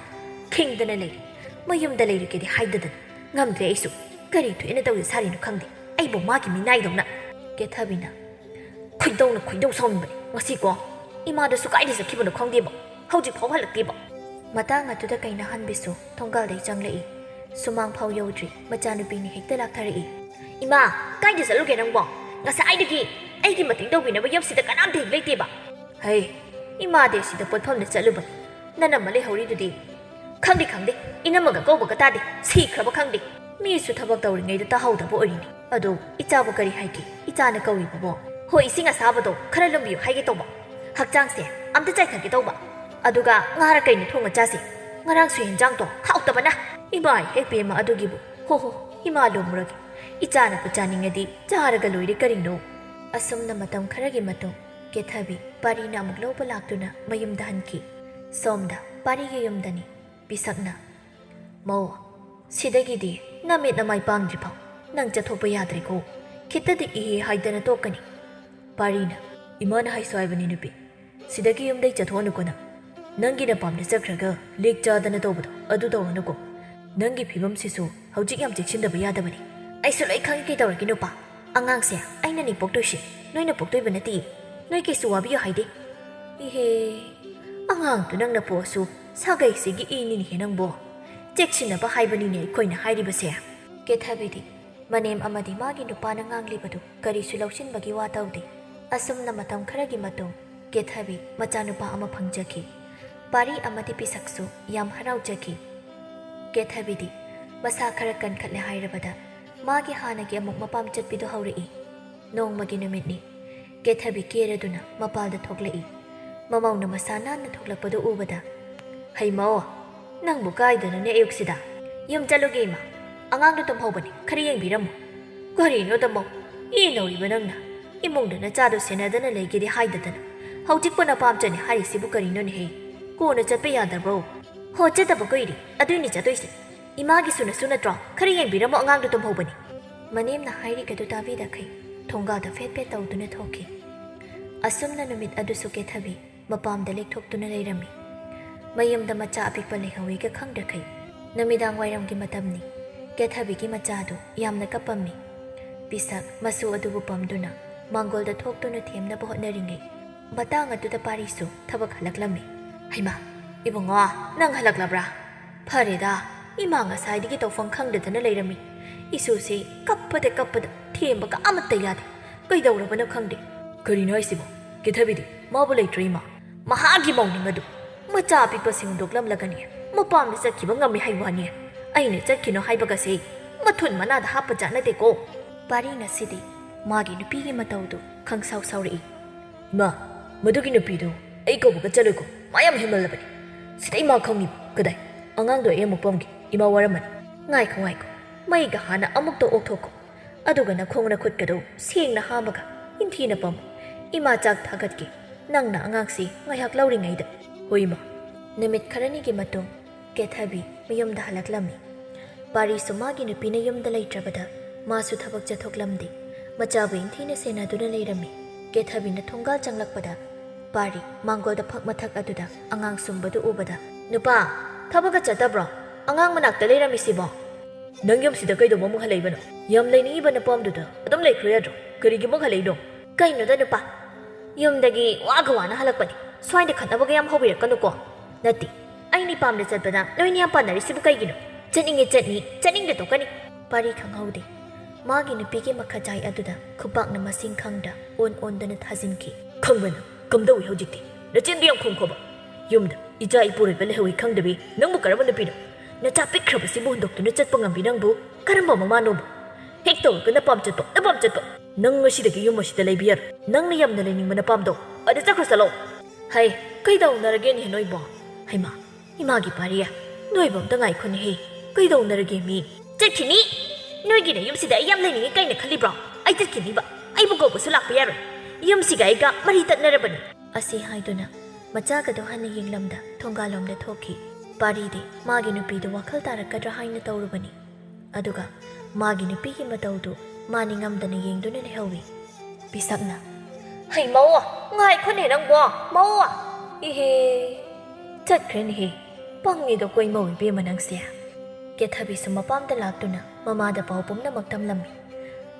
ꯈꯤꯡꯗꯅ ꯂꯩꯔꯤ꯫ ꯃꯌꯨꯝꯗ ꯂꯩꯔꯒꯦꯗꯤ ꯍꯥꯏꯗꯗꯅ꯫ ꯉꯝꯗ꯭ꯔꯦ ꯑꯩꯁꯨ꯫ ꯀꯔꯤ ꯊꯣꯛꯑꯦꯅ ꯇꯧꯔꯤ ꯁꯥꯔꯤꯅꯣ ꯈꯪꯗꯦ꯫ ꯑꯩꯕꯨ ꯃꯥꯒꯤ ꯃꯤꯅꯥꯏꯗꯧꯅ꯫" ꯀꯦꯊꯕꯤꯅ, "ꯈꯣꯏꯗꯧꯅ ꯈꯣꯏꯗꯧ ꯁꯥꯎꯅꯤꯡꯕꯅꯦ꯫ ꯉꯁꯤꯀꯣ, ꯏꯃꯥꯗꯨꯁꯨ ꯀꯥꯏꯗ ꯆꯠꯈꯤꯕꯅꯣ ꯈꯪꯗꯦꯕ꯫ ꯍꯧꯖꯤꯛ ꯐꯥꯎ ꯍꯜꯂꯛꯇꯦꯕ꯫" ꯃꯇꯥꯡ ꯑꯗꯨꯗ ꯀꯩꯅꯥꯍꯟꯕꯤꯁꯨ ꯊꯣꯡꯒꯥꯜꯗꯩ ꯆꯪꯂꯛꯏ꯫ ꯁꯨꯃꯥꯡ ꯐꯥꯎ ꯌꯧꯗ꯭ꯔꯤ, ꯃꯆꯥꯅꯨꯄꯤꯅ ꯍꯦꯛꯇ ꯂꯥꯛꯊꯔꯛꯏ꯫ "ꯏꯃꯥ, ꯀꯥꯏꯗ ꯆꯠꯂꯨꯒꯦ ꯅꯪꯕꯣ? ꯉꯁꯥꯏꯗꯒꯤ ꯑꯩꯒꯤ ꯃꯇꯦꯡ ꯇꯧꯕꯤꯅꯕ ꯌꯨꯝꯁꯤꯗ ꯀꯅꯥꯝꯇ ꯍꯦꯛ ꯂꯩꯇꯦꯕ꯫" "ꯍꯩ, ꯏꯃꯥꯗꯤ ꯑꯁꯤꯗ ꯄꯣꯠꯐꯝꯗ ꯆꯠꯂꯨꯕꯅꯤ꯫ ꯅꯅꯝꯃ ꯂꯩꯍꯧꯔꯤꯗꯨꯗꯤ?" "ꯈꯪꯗꯦ, ꯈꯪꯗꯦ꯫ ꯏꯅꯝꯃꯒ ꯀꯧꯕꯒ ꯇꯥꯗꯦ꯫ ꯁꯤꯈ꯭ꯔꯕ ꯈꯪꯗꯦ꯫ ꯃꯤꯁꯨ ꯊꯕꯛ ꯇꯧꯔꯤꯉꯩꯗ ꯇꯥꯍꯧꯗꯕ ꯑꯣꯏꯔꯤꯅꯤ꯫ ꯑꯗꯣ ꯏꯆꯥꯕꯨ ꯀꯔꯤ ꯍꯥꯏꯒꯦ? ꯏꯆꯥꯅ ꯀꯧꯔꯤꯕꯕꯣ?" "ꯍꯣꯏ, ꯏꯁꯤꯡ ꯑꯁꯥꯕꯗꯣ ꯈꯔ ꯂꯨꯝꯕꯤꯌꯨ ꯍꯥꯏꯒꯦ ꯇꯧꯕ꯫ ꯍꯛꯆꯥꯡꯁꯦ ꯑꯝꯇ ꯆꯥꯏꯊꯒꯦ ꯇꯧꯕ꯫ ꯑꯗꯨꯒ ꯉꯥꯔ ꯀꯩꯅ ꯊꯣꯡꯉ ꯆꯥꯁꯦ꯫ ꯉꯔꯥꯡꯁꯨ ꯍꯦꯟꯖꯥꯡꯗꯣ ꯍꯥꯎꯇꯕꯅ꯫" "ꯏꯃꯥ ꯏꯍꯦ ꯄꯦꯝꯃ ꯑꯗꯨꯒꯤꯕꯨ꯫ ꯍꯣ ꯍꯣ, ꯏꯃꯥ ꯂꯨꯝꯃꯨꯔꯒꯦ꯫ ꯏꯆꯥꯅꯕꯨ ꯆꯥꯅꯤꯡꯉꯗꯤ ꯆꯥꯔꯒ ꯂꯣꯏꯔꯦ ꯀꯔꯤꯅꯣ?" ꯑꯁꯨꯝꯅ ꯃꯇꯝ ꯈꯔꯒꯤ ꯃꯇꯨꯡ ꯀꯦꯊꯕꯤ ꯄꯥꯔꯤꯅ ꯑꯃꯨꯛ ꯂꯧꯕ ꯂꯥꯛꯇꯨꯅ ꯃꯌꯨꯝꯗ ꯍꯟꯈꯤ꯫ ꯁꯣꯝꯗ ꯄꯥꯔꯤꯒꯤ ꯌꯨꯝꯗꯅꯤ꯫ ꯄꯤꯁꯛꯅ, "ꯃꯧ, ꯁꯤꯗꯒꯤꯗꯤ ꯅꯃꯤꯠ ꯅꯃꯥꯏ ꯄꯥꯡꯗ꯭ꯔꯤꯐꯥꯎ ꯅꯪ ꯆꯠꯊꯣꯛꯄ ꯌꯥꯗ꯭ꯔꯦꯀꯣ꯫ ꯈꯤꯠꯇꯗꯤ ꯏꯍꯦ ꯍꯥꯏꯗꯅ ꯇꯣꯛꯀꯅꯤ꯫" ꯄꯥꯔꯤꯅ, "ꯏꯃꯥꯅ ꯍꯥꯏꯁꯨ ꯍꯥꯏꯕꯅꯤ ꯅꯨꯄꯤ, ꯁꯤꯗꯒꯤ ꯌꯨꯝꯗꯩ ꯆꯠꯊꯣꯛꯑꯅꯨꯀꯣ ꯅꯪ꯫ ꯅꯪꯒꯤ ꯅꯄꯥꯝꯗ ꯆꯠꯈ꯭ꯔꯒ ꯂꯤꯛ ꯆꯥꯗꯅ ꯇꯧꯕꯗꯣ ꯑꯗꯨ ꯇꯧꯔꯅꯨꯀꯣ꯫ ꯅꯪꯒꯤ ꯐꯤꯕꯝꯁꯤꯁꯨ ꯍꯧꯖꯤꯛ ꯌꯥꯝ ꯆꯦꯛꯁꯤꯟꯗꯕ ꯌꯥꯗꯕꯅꯤ꯫" "ꯑꯩꯁꯨ ꯂꯣꯏ ꯈꯪꯉꯤ ꯀꯩꯗꯧꯔꯒꯦ ꯅꯨꯄꯥ꯫ ꯑꯉꯥꯡꯁꯦ ꯑꯩꯅꯅꯤ ꯄꯣꯛꯇꯣꯏꯁꯦ, ꯅꯣꯏꯅ ꯄꯣꯛꯇꯣꯏꯕ ꯅꯠꯇꯦ꯫ ꯅꯣꯏ ꯀꯩꯁꯨ ꯋꯥꯕꯤꯌꯨ ꯍꯥꯏꯗꯦ꯫" "ꯏꯍꯦ, ꯑꯉꯥꯡꯗꯨ ꯅꯪꯅ ꯄꯣꯛꯑꯁꯨ ꯁꯥꯒꯩꯁꯤꯒꯤ ꯏꯅꯤꯅꯦꯍꯦ ꯅꯪꯕꯣ꯫ ꯆꯦꯛꯁꯤꯟꯅꯕ ꯍꯥꯏꯕꯅꯤꯅꯦ ꯑꯩꯈꯣꯏꯅ ꯍꯥꯏꯔꯤꯕꯁꯦ꯫" ꯀꯦꯊꯕꯤꯗꯤ ꯃꯅꯦꯝ ꯑꯃꯗꯤ ꯃꯥꯒꯤ ꯅꯨꯄꯥꯅ ꯉꯥꯡꯂꯤꯕꯗꯨ ꯀꯔꯤꯁꯨ ꯂꯧꯁꯤꯟꯕꯒꯤ ꯋꯥ ꯇꯧꯗꯦ꯫ ꯑꯁꯨꯝꯅ ꯃꯇꯝ ꯈꯔꯒꯤ ꯃꯇꯨꯡ ꯀꯦꯊꯕꯤ ꯃꯆꯥꯅꯨꯄꯥ ꯑꯃ ꯐꯪꯖꯈꯤ꯫ ꯄꯥꯔꯤ ꯑꯃꯗꯤ ꯄꯤꯁꯛꯁꯨ ꯌꯥꯝ ꯍꯔꯥꯎꯖꯈꯤ꯫ ꯀꯦꯊꯕꯤꯗꯤ ꯃꯁꯥ ꯈꯔ ꯀꯟꯈꯠꯂꯦ ꯍꯥꯏꯔꯕꯗ ꯃꯥꯒꯤ ꯍꯥꯟꯅꯒꯤ ꯑꯃꯨꯛ ꯃꯄꯥꯝ ꯆꯠꯄꯤꯗꯨ ꯍꯧꯔꯛꯏ꯫ ꯅꯣꯡꯃꯒꯤ ꯅꯨꯃꯤꯠꯅꯤ꯫ ꯀꯦꯊꯕꯤ ꯀꯦꯔꯗꯨꯅ ꯃꯄꯥꯜꯗ ꯊꯣꯛꯂꯛꯏ꯫ ꯃꯃꯧꯅ ꯃꯁꯥ ꯅꯥꯟꯅ ꯊꯣꯛꯂꯛꯄꯗꯨ ꯎꯕꯗ, "ꯍꯩꯃꯥꯑꯣ, ꯅꯪꯕꯨ ꯀꯥꯏꯗꯅꯣꯅꯦ ꯑꯌꯨꯛꯁꯤꯗ?" "ꯌꯨꯝ ꯆꯠꯂꯨꯒꯦ ꯏꯃꯥ, ꯑꯉꯥꯡꯗꯨ ꯇꯨꯝꯍꯧꯕꯅꯤ, ꯈꯔ ꯌꯦꯡꯕꯤꯔꯝꯃꯨ꯫" "ꯀꯔꯤꯅꯣꯗ ꯃꯧ, ꯌꯦꯟꯅꯧꯔꯤꯕ ꯅꯪꯅ? ꯏꯃꯨꯡꯗ ꯅꯆꯥꯗꯣ ꯁꯦꯟꯅꯗꯅ ꯂꯩꯒꯦꯗꯤ ꯍꯥꯏꯗꯗꯅ ꯍꯧꯖꯤꯛꯄꯨ ꯅꯄꯥꯝ ꯆꯠꯅꯤ ꯍꯥꯏꯔꯤꯁꯤꯕꯨ ꯀꯔꯤꯅꯣꯅꯦꯍꯦ? ꯀꯣꯟꯅ ꯆꯠꯄ ꯌꯥꯗꯕ꯭ꯔꯣ?" "ꯍꯣ, ꯆꯠꯇꯕ ꯀꯨꯏꯔꯦ, ꯑꯗꯨꯏꯅꯤ ꯆꯠꯇꯣꯏꯁꯦ꯫ ꯏꯃꯥꯒꯤꯁꯨ ꯅꯁꯨ ꯅꯠꯇ꯭ꯔꯣ? ꯈꯔ ꯌꯦꯡꯕꯤꯔꯝꯃꯣ, ꯑꯉꯥꯡꯗꯣ ꯇꯨꯝꯍꯧꯕꯅꯤ꯫" ꯃꯅꯦꯝꯅ ꯍꯥꯏꯔꯤꯒꯗꯨ ꯇꯥꯕꯤꯗꯈꯩ ꯊꯣꯡꯒꯥꯗ ꯐꯦꯠ ꯐꯦꯠ ꯇꯧꯗꯨꯅ ꯊꯣꯛꯈꯤ꯫ ꯑꯁꯨꯝꯅ ꯅꯨꯃꯤꯠ ꯑꯗꯨꯁꯨ ꯀꯦꯊꯕꯤ ꯃꯄꯥꯝꯗ ꯂꯦꯛꯊꯣꯛꯇꯨꯅ ꯂꯩꯔꯝꯃꯤ꯫ ꯃꯌꯨꯝꯗ ꯃꯆꯥ ꯑꯄꯤꯛꯄ ꯂꯩꯍꯧꯋꯤꯒ ꯈꯪꯗꯈꯩ ꯅꯨꯃꯤꯗꯥꯡ ꯋꯥꯏꯔꯝꯒꯤ ꯃꯇꯝꯅꯤ꯫ ꯀꯦꯊꯕꯤꯒꯤ ꯃꯆꯥꯗꯨ ꯌꯥꯝꯅ ꯀꯞꯄꯝꯃꯤ꯫ ꯄꯤꯁꯛ ꯃꯁꯨ ꯑꯗꯨꯕꯨ ꯄꯝꯗꯨꯅ ꯃꯥꯡꯒꯣꯜꯗ ꯊꯣꯛꯇꯨꯅ ꯊꯦꯝꯅꯕ ꯍꯣꯠꯅꯔꯤꯉꯩ ꯃꯇꯥꯡ ꯑꯗꯨꯗ ꯄꯥꯔꯤꯁꯨ ꯊꯕꯛ ꯍꯜꯂꯛꯂꯝꯃꯤ꯫ "ꯍꯩꯃꯥ, ꯏꯕꯨꯡꯉꯣ, ꯅꯪ ꯍꯜꯂꯛꯂꯕ꯭ꯔꯥ? ꯐꯔꯦꯗ, ꯏꯃꯥ ꯉꯁꯥꯏꯗꯒꯤ ꯇꯧꯐꯝ ꯈꯪꯗꯗꯅ ꯂꯩꯔꯝꯃꯤ꯫ ꯏꯁꯨꯁꯤ ꯀꯞꯄꯗ ꯀꯞꯄꯗ ꯊꯦꯝꯕꯒ ꯑꯃꯠꯇ ꯌꯥꯗꯦ꯫ ꯀꯩꯗꯧꯔꯕꯅꯣ ꯈꯪꯗꯦ꯫" "ꯀꯔꯤꯅꯣ ꯍꯥꯏꯁꯤꯕꯣ? ꯀꯦꯊꯕꯤꯗꯤ? ꯃꯥꯕꯨ ꯂꯩꯇ꯭ꯔꯣ ꯏꯃꯥ?" "ꯃꯍꯥꯛꯀꯤ ꯃꯧꯅꯤꯡ ꯑꯗꯨ ꯃꯆꯥ ꯑꯄꯤꯛꯄꯁꯤꯡ ꯍꯨꯟꯗꯣꯛꯂꯝꯂꯒꯅꯤ ꯃꯄꯥꯝꯗ ꯆꯠꯈꯤꯕ ꯉꯝꯃꯤ ꯍꯥꯏ ꯋꯥꯅꯤ꯫ ꯑꯩꯅ ꯆꯠꯈꯤꯅꯣ ꯍꯥꯏꯕꯒꯁꯦ ꯃꯊꯨꯟ ꯃꯅꯥꯗ ꯍꯥꯞꯄ ꯖꯥꯠ ꯅꯠꯇꯦꯀꯣ꯫" ꯄꯥꯔꯤ ꯉꯁꯤꯗꯤ ꯃꯥꯒꯤ ꯅꯨꯄꯤꯒꯤ ꯃꯇꯧꯗꯨ ꯈꯪꯁꯥꯎ ꯁꯥꯎꯔꯛꯏ꯫ "ꯏꯃꯥ, ꯃꯗꯨꯒꯤ ꯅꯨꯄꯤꯗꯨ ꯑꯩ ꯀꯧꯕꯒ ꯆꯠꯂꯣꯏꯀꯣ꯫ ꯃꯥ ꯌꯥꯝ ꯍꯦꯟꯃꯜꯂꯕꯅꯤ꯫ ꯁꯤꯗ ꯏꯃꯥ ꯈꯪꯉꯤꯕ꯫ ꯀꯗꯥꯏ? ꯑꯉꯥꯡꯗꯣ ꯑꯩ ꯑꯃꯨꯛ ꯄꯝꯒꯦ꯫ ꯏꯃꯥ ꯋꯥꯔꯝꯃꯅꯤ꯫" "ꯉꯥꯏꯈꯣ, ꯉꯥꯏꯈꯣ꯫ ꯃꯩꯒ ꯍꯥꯟꯅ ꯑꯃꯨꯛꯇ ꯑꯣꯛꯊꯣꯛꯈꯣ꯫ ꯑꯗꯨꯒ ꯅꯈꯣꯡ ꯅꯈꯨꯠꯀꯗꯣ ꯁꯦꯡꯅ ꯍꯥꯝꯃꯒ ꯏꯟꯊꯤꯅ ꯄꯝꯃꯨ꯫ ꯏꯃꯥ ꯆꯥꯛ ꯊꯥꯒꯠꯀꯦ, ꯅꯪꯅ ꯑꯉꯥꯡꯁꯤ ꯉꯥꯏꯍꯥꯛ ꯂꯧꯔꯤꯉꯩꯗ꯫" "ꯍꯣꯏ, ꯏꯃꯥ꯫" ꯅꯨꯃꯤꯠ ꯈꯔꯅꯤꯒꯤ ꯃꯇꯨꯡ ꯀꯦꯊꯕꯤ ꯃꯌꯨꯝꯗ ꯍꯜꯂꯛꯂꯝꯃꯤ꯫ ꯄꯥꯔꯤꯁꯨ ꯃꯥꯒꯤ ꯅꯨꯄꯤꯅ ꯌꯨꯝꯗ ꯂꯩꯇ꯭ꯔꯕꯗ ꯃꯥꯁꯨ ꯊꯕꯛ ꯆꯠꯊꯣꯛꯂꯝꯗꯦ꯫ ꯃꯆꯥꯕꯨ ꯏꯟꯊꯤꯅ ꯁꯦꯟꯅꯗꯨꯅ ꯂꯩꯔꯝꯃꯤ꯫ ꯀꯦꯊꯕꯤꯅ ꯊꯣꯡꯒꯥꯜ ꯆꯪꯂꯛꯄꯗ ꯄꯥꯔꯤ ꯃꯥꯡꯒꯣꯜꯗ ꯐꯛ ꯃꯊꯛ ꯑꯗꯨꯗ ꯑꯉꯥꯡ ꯁꯨꯝꯕꯗꯨ ꯎꯕꯗ, "ꯅꯨꯄꯥ, ꯊꯕꯛꯀ ꯆꯠꯇꯕ꯭ꯔꯣ? ꯑꯉꯥꯡ ꯃꯅꯥꯛꯇ ꯂꯩꯔꯝꯃꯤꯁꯤꯕꯣ?" "ꯅꯪ ꯌꯨꯝꯁꯤꯗ ꯀꯩꯗꯧꯕ ꯑꯃꯨꯛ ꯍꯜꯂꯛꯏꯕꯅꯣ? ꯌꯥꯝ ꯂꯩꯅꯤꯡꯉꯤꯕ ꯅꯄꯥꯝꯗꯨꯗ ꯑꯗꯨꯝ ꯂꯩꯈ꯭ꯔꯣ ꯌꯥꯗ꯭ꯔꯣ? ꯀꯔꯤꯒꯤ ꯑꯃꯨꯛ ꯍꯜꯂꯛꯏꯅꯣ?" "ꯀꯩꯅꯣꯗ ꯅꯨꯄꯥ, ꯌꯨꯝꯗꯒꯤ ꯋꯥꯒ ꯋꯥꯅ ꯍꯜꯂꯛꯄꯅꯤ꯫ ꯁ꯭ꯋꯥꯏꯗ ꯈꯠꯅꯕꯒ ꯌꯥꯝ ꯍꯧꯕꯤꯔꯛꯀꯅꯨꯀꯣ꯫" "ꯅꯠꯇꯦ, ꯑꯩꯅꯤ ꯄꯥꯝꯅ ꯆꯠꯄꯗ ꯅꯣꯏꯅꯤ ꯌꯥꯝ ꯄꯥꯟꯅꯔꯤꯁꯤꯕꯨ ꯀꯩꯒꯤꯅꯣ? ꯆꯠꯅꯤꯡꯉꯦ ꯆꯠꯅꯤ, ꯆꯠꯅꯤꯡꯗꯦ ꯇꯣꯛꯀꯅꯤ꯫" ꯄꯥꯔꯤ ꯈꯪꯍꯧꯗꯦ꯫ ꯃꯥꯒꯤ ꯅꯨꯄꯤꯒꯤ ꯃꯈꯖꯥꯏ ꯑꯗꯨꯗ ꯈꯨꯄꯥꯛꯅ ꯃꯁꯤꯡ ꯈꯪꯗ ꯑꯣꯟ ꯑꯣꯟꯗꯨꯅ ꯊꯥꯖꯤꯟꯈꯤ꯫ "ꯈꯪꯕꯅ ꯀꯝꯗꯧꯏ ꯍꯧꯖꯤꯛꯇꯤ? ꯅꯆꯤꯟꯗꯨ ꯌꯥꯝ ꯈꯨꯝꯈꯣꯕ꯫ ꯌꯨꯝꯗ ꯏꯆꯥ ꯏꯄꯨꯔꯣꯏꯕ ꯂꯩꯍꯧꯏ ꯈꯪꯗꯕꯤ ꯅꯪꯕꯨ ꯀꯔꯝꯕ ꯅꯨꯄꯤꯅꯣ? ꯅꯆꯥ ꯄꯤꯛꯈ꯭ꯔꯕꯁꯤꯕꯨ ꯍꯨꯟꯗꯣꯛꯇꯨꯅ ꯆꯠꯄ ꯉꯝꯕꯤ ꯅꯪꯕꯨ ꯀꯔꯝꯕ ꯃꯃꯥꯅꯣꯕ? ꯍꯦꯛ ꯇꯧꯔꯒ ꯅꯄꯥꯝ ꯆꯠꯄ, ꯅꯄꯥꯝ ꯆꯠꯄ꯫ ꯅꯪ ꯉꯁꯤꯗꯒꯤ ꯌꯨꯝ ꯑꯁꯤꯗ ꯂꯩꯕ ꯌꯥꯔꯣꯏ꯫ ꯅꯪꯅ ꯌꯥꯝꯅ ꯂꯩꯅꯤꯡꯕ ꯅꯄꯥꯝꯗꯣ ꯑꯗ ꯆꯠꯈ꯭ꯔꯣ ꯆꯠꯂꯣ꯫ ꯍꯩ, ꯀꯩꯗꯧꯅꯔꯒꯦꯅꯦ ꯅꯣꯏꯕꯣ? ꯍꯩꯃꯥ, ꯏꯃꯥꯒꯤ ꯄꯥꯔꯤ, ꯅꯣꯏꯕꯨ ꯑꯝꯇ ꯉꯥꯏꯈꯣꯅꯦꯍꯦ꯫ ꯀꯩꯗꯧꯅꯔꯒꯦ ꯃꯤ? ꯆꯠꯈꯤꯅꯤ꯫ ꯅꯣꯏꯒꯤ ꯅꯌꯨꯝꯁꯤꯗ ꯑꯩ ꯌꯥꯝ ꯂꯩꯅꯤꯡꯉꯤ ꯀꯩꯅ ꯈꯜꯂꯤꯕ꯭ꯔꯣ? ꯑꯩ ꯆꯠꯈꯤꯅꯤꯕ꯫ ꯑꯩꯕꯨ ꯀꯧꯕꯁꯨ ꯂꯥꯛꯄ ꯌꯥꯔꯣꯏ꯫ ꯌꯨꯝꯁꯤꯒ ꯑꯩꯒ ꯃꯔꯤ ꯇꯠꯅꯔꯕꯅꯤ꯫ ꯑꯁꯤ ꯍꯥꯏꯗꯨꯅ ꯃꯆꯥꯒꯗꯣ ꯍꯟꯅ ꯌꯦꯡꯂꯝꯗ ꯊꯣꯡꯒꯥꯜꯂꯣꯝꯗ ꯊꯣꯛꯈꯤ꯫ ꯄꯥꯔꯤꯗꯤ ꯃꯥꯒꯤ ꯅꯨꯄꯤꯗꯨ ꯋꯥꯈꯜ ꯇꯥꯔꯛꯀꯗ꯭ꯔꯥ ꯍꯥꯏꯅ ꯇꯧꯔꯨꯕꯅꯤ꯫ ꯑꯗꯨꯒ ꯃꯥꯒꯤ ꯅꯨꯄꯤꯒꯤ ꯃꯇꯧꯗꯨ ꯃꯥ ꯅꯤꯡꯉꯝꯗꯅ ꯌꯦꯡꯗꯨꯅ ꯂꯩꯍꯧꯏ꯫ ꯄꯤꯁꯛꯅ, "ꯍꯩ ꯃꯧ, ꯉꯥꯏꯈꯣꯅꯦ ꯅꯪꯕꯣ, ꯃꯧ!" ꯏꯍꯦ, ꯆꯠꯈ꯭ꯔꯦꯅꯦꯍꯦ꯫ ꯄꯪꯉꯤꯗꯣ ꯀꯣꯏ ꯃꯧ ꯏꯕꯦꯝꯃ ꯅꯪꯁꯦ꯫ ꯀꯦꯊꯕꯤꯁꯨ ꯃꯄꯥꯝꯗ ꯂꯥꯛꯇꯨꯅ ꯃꯃꯥꯗ ꯄꯥꯎ ꯄꯨꯝꯅꯃꯛ ꯇꯝꯂꯝꯃꯤ꯫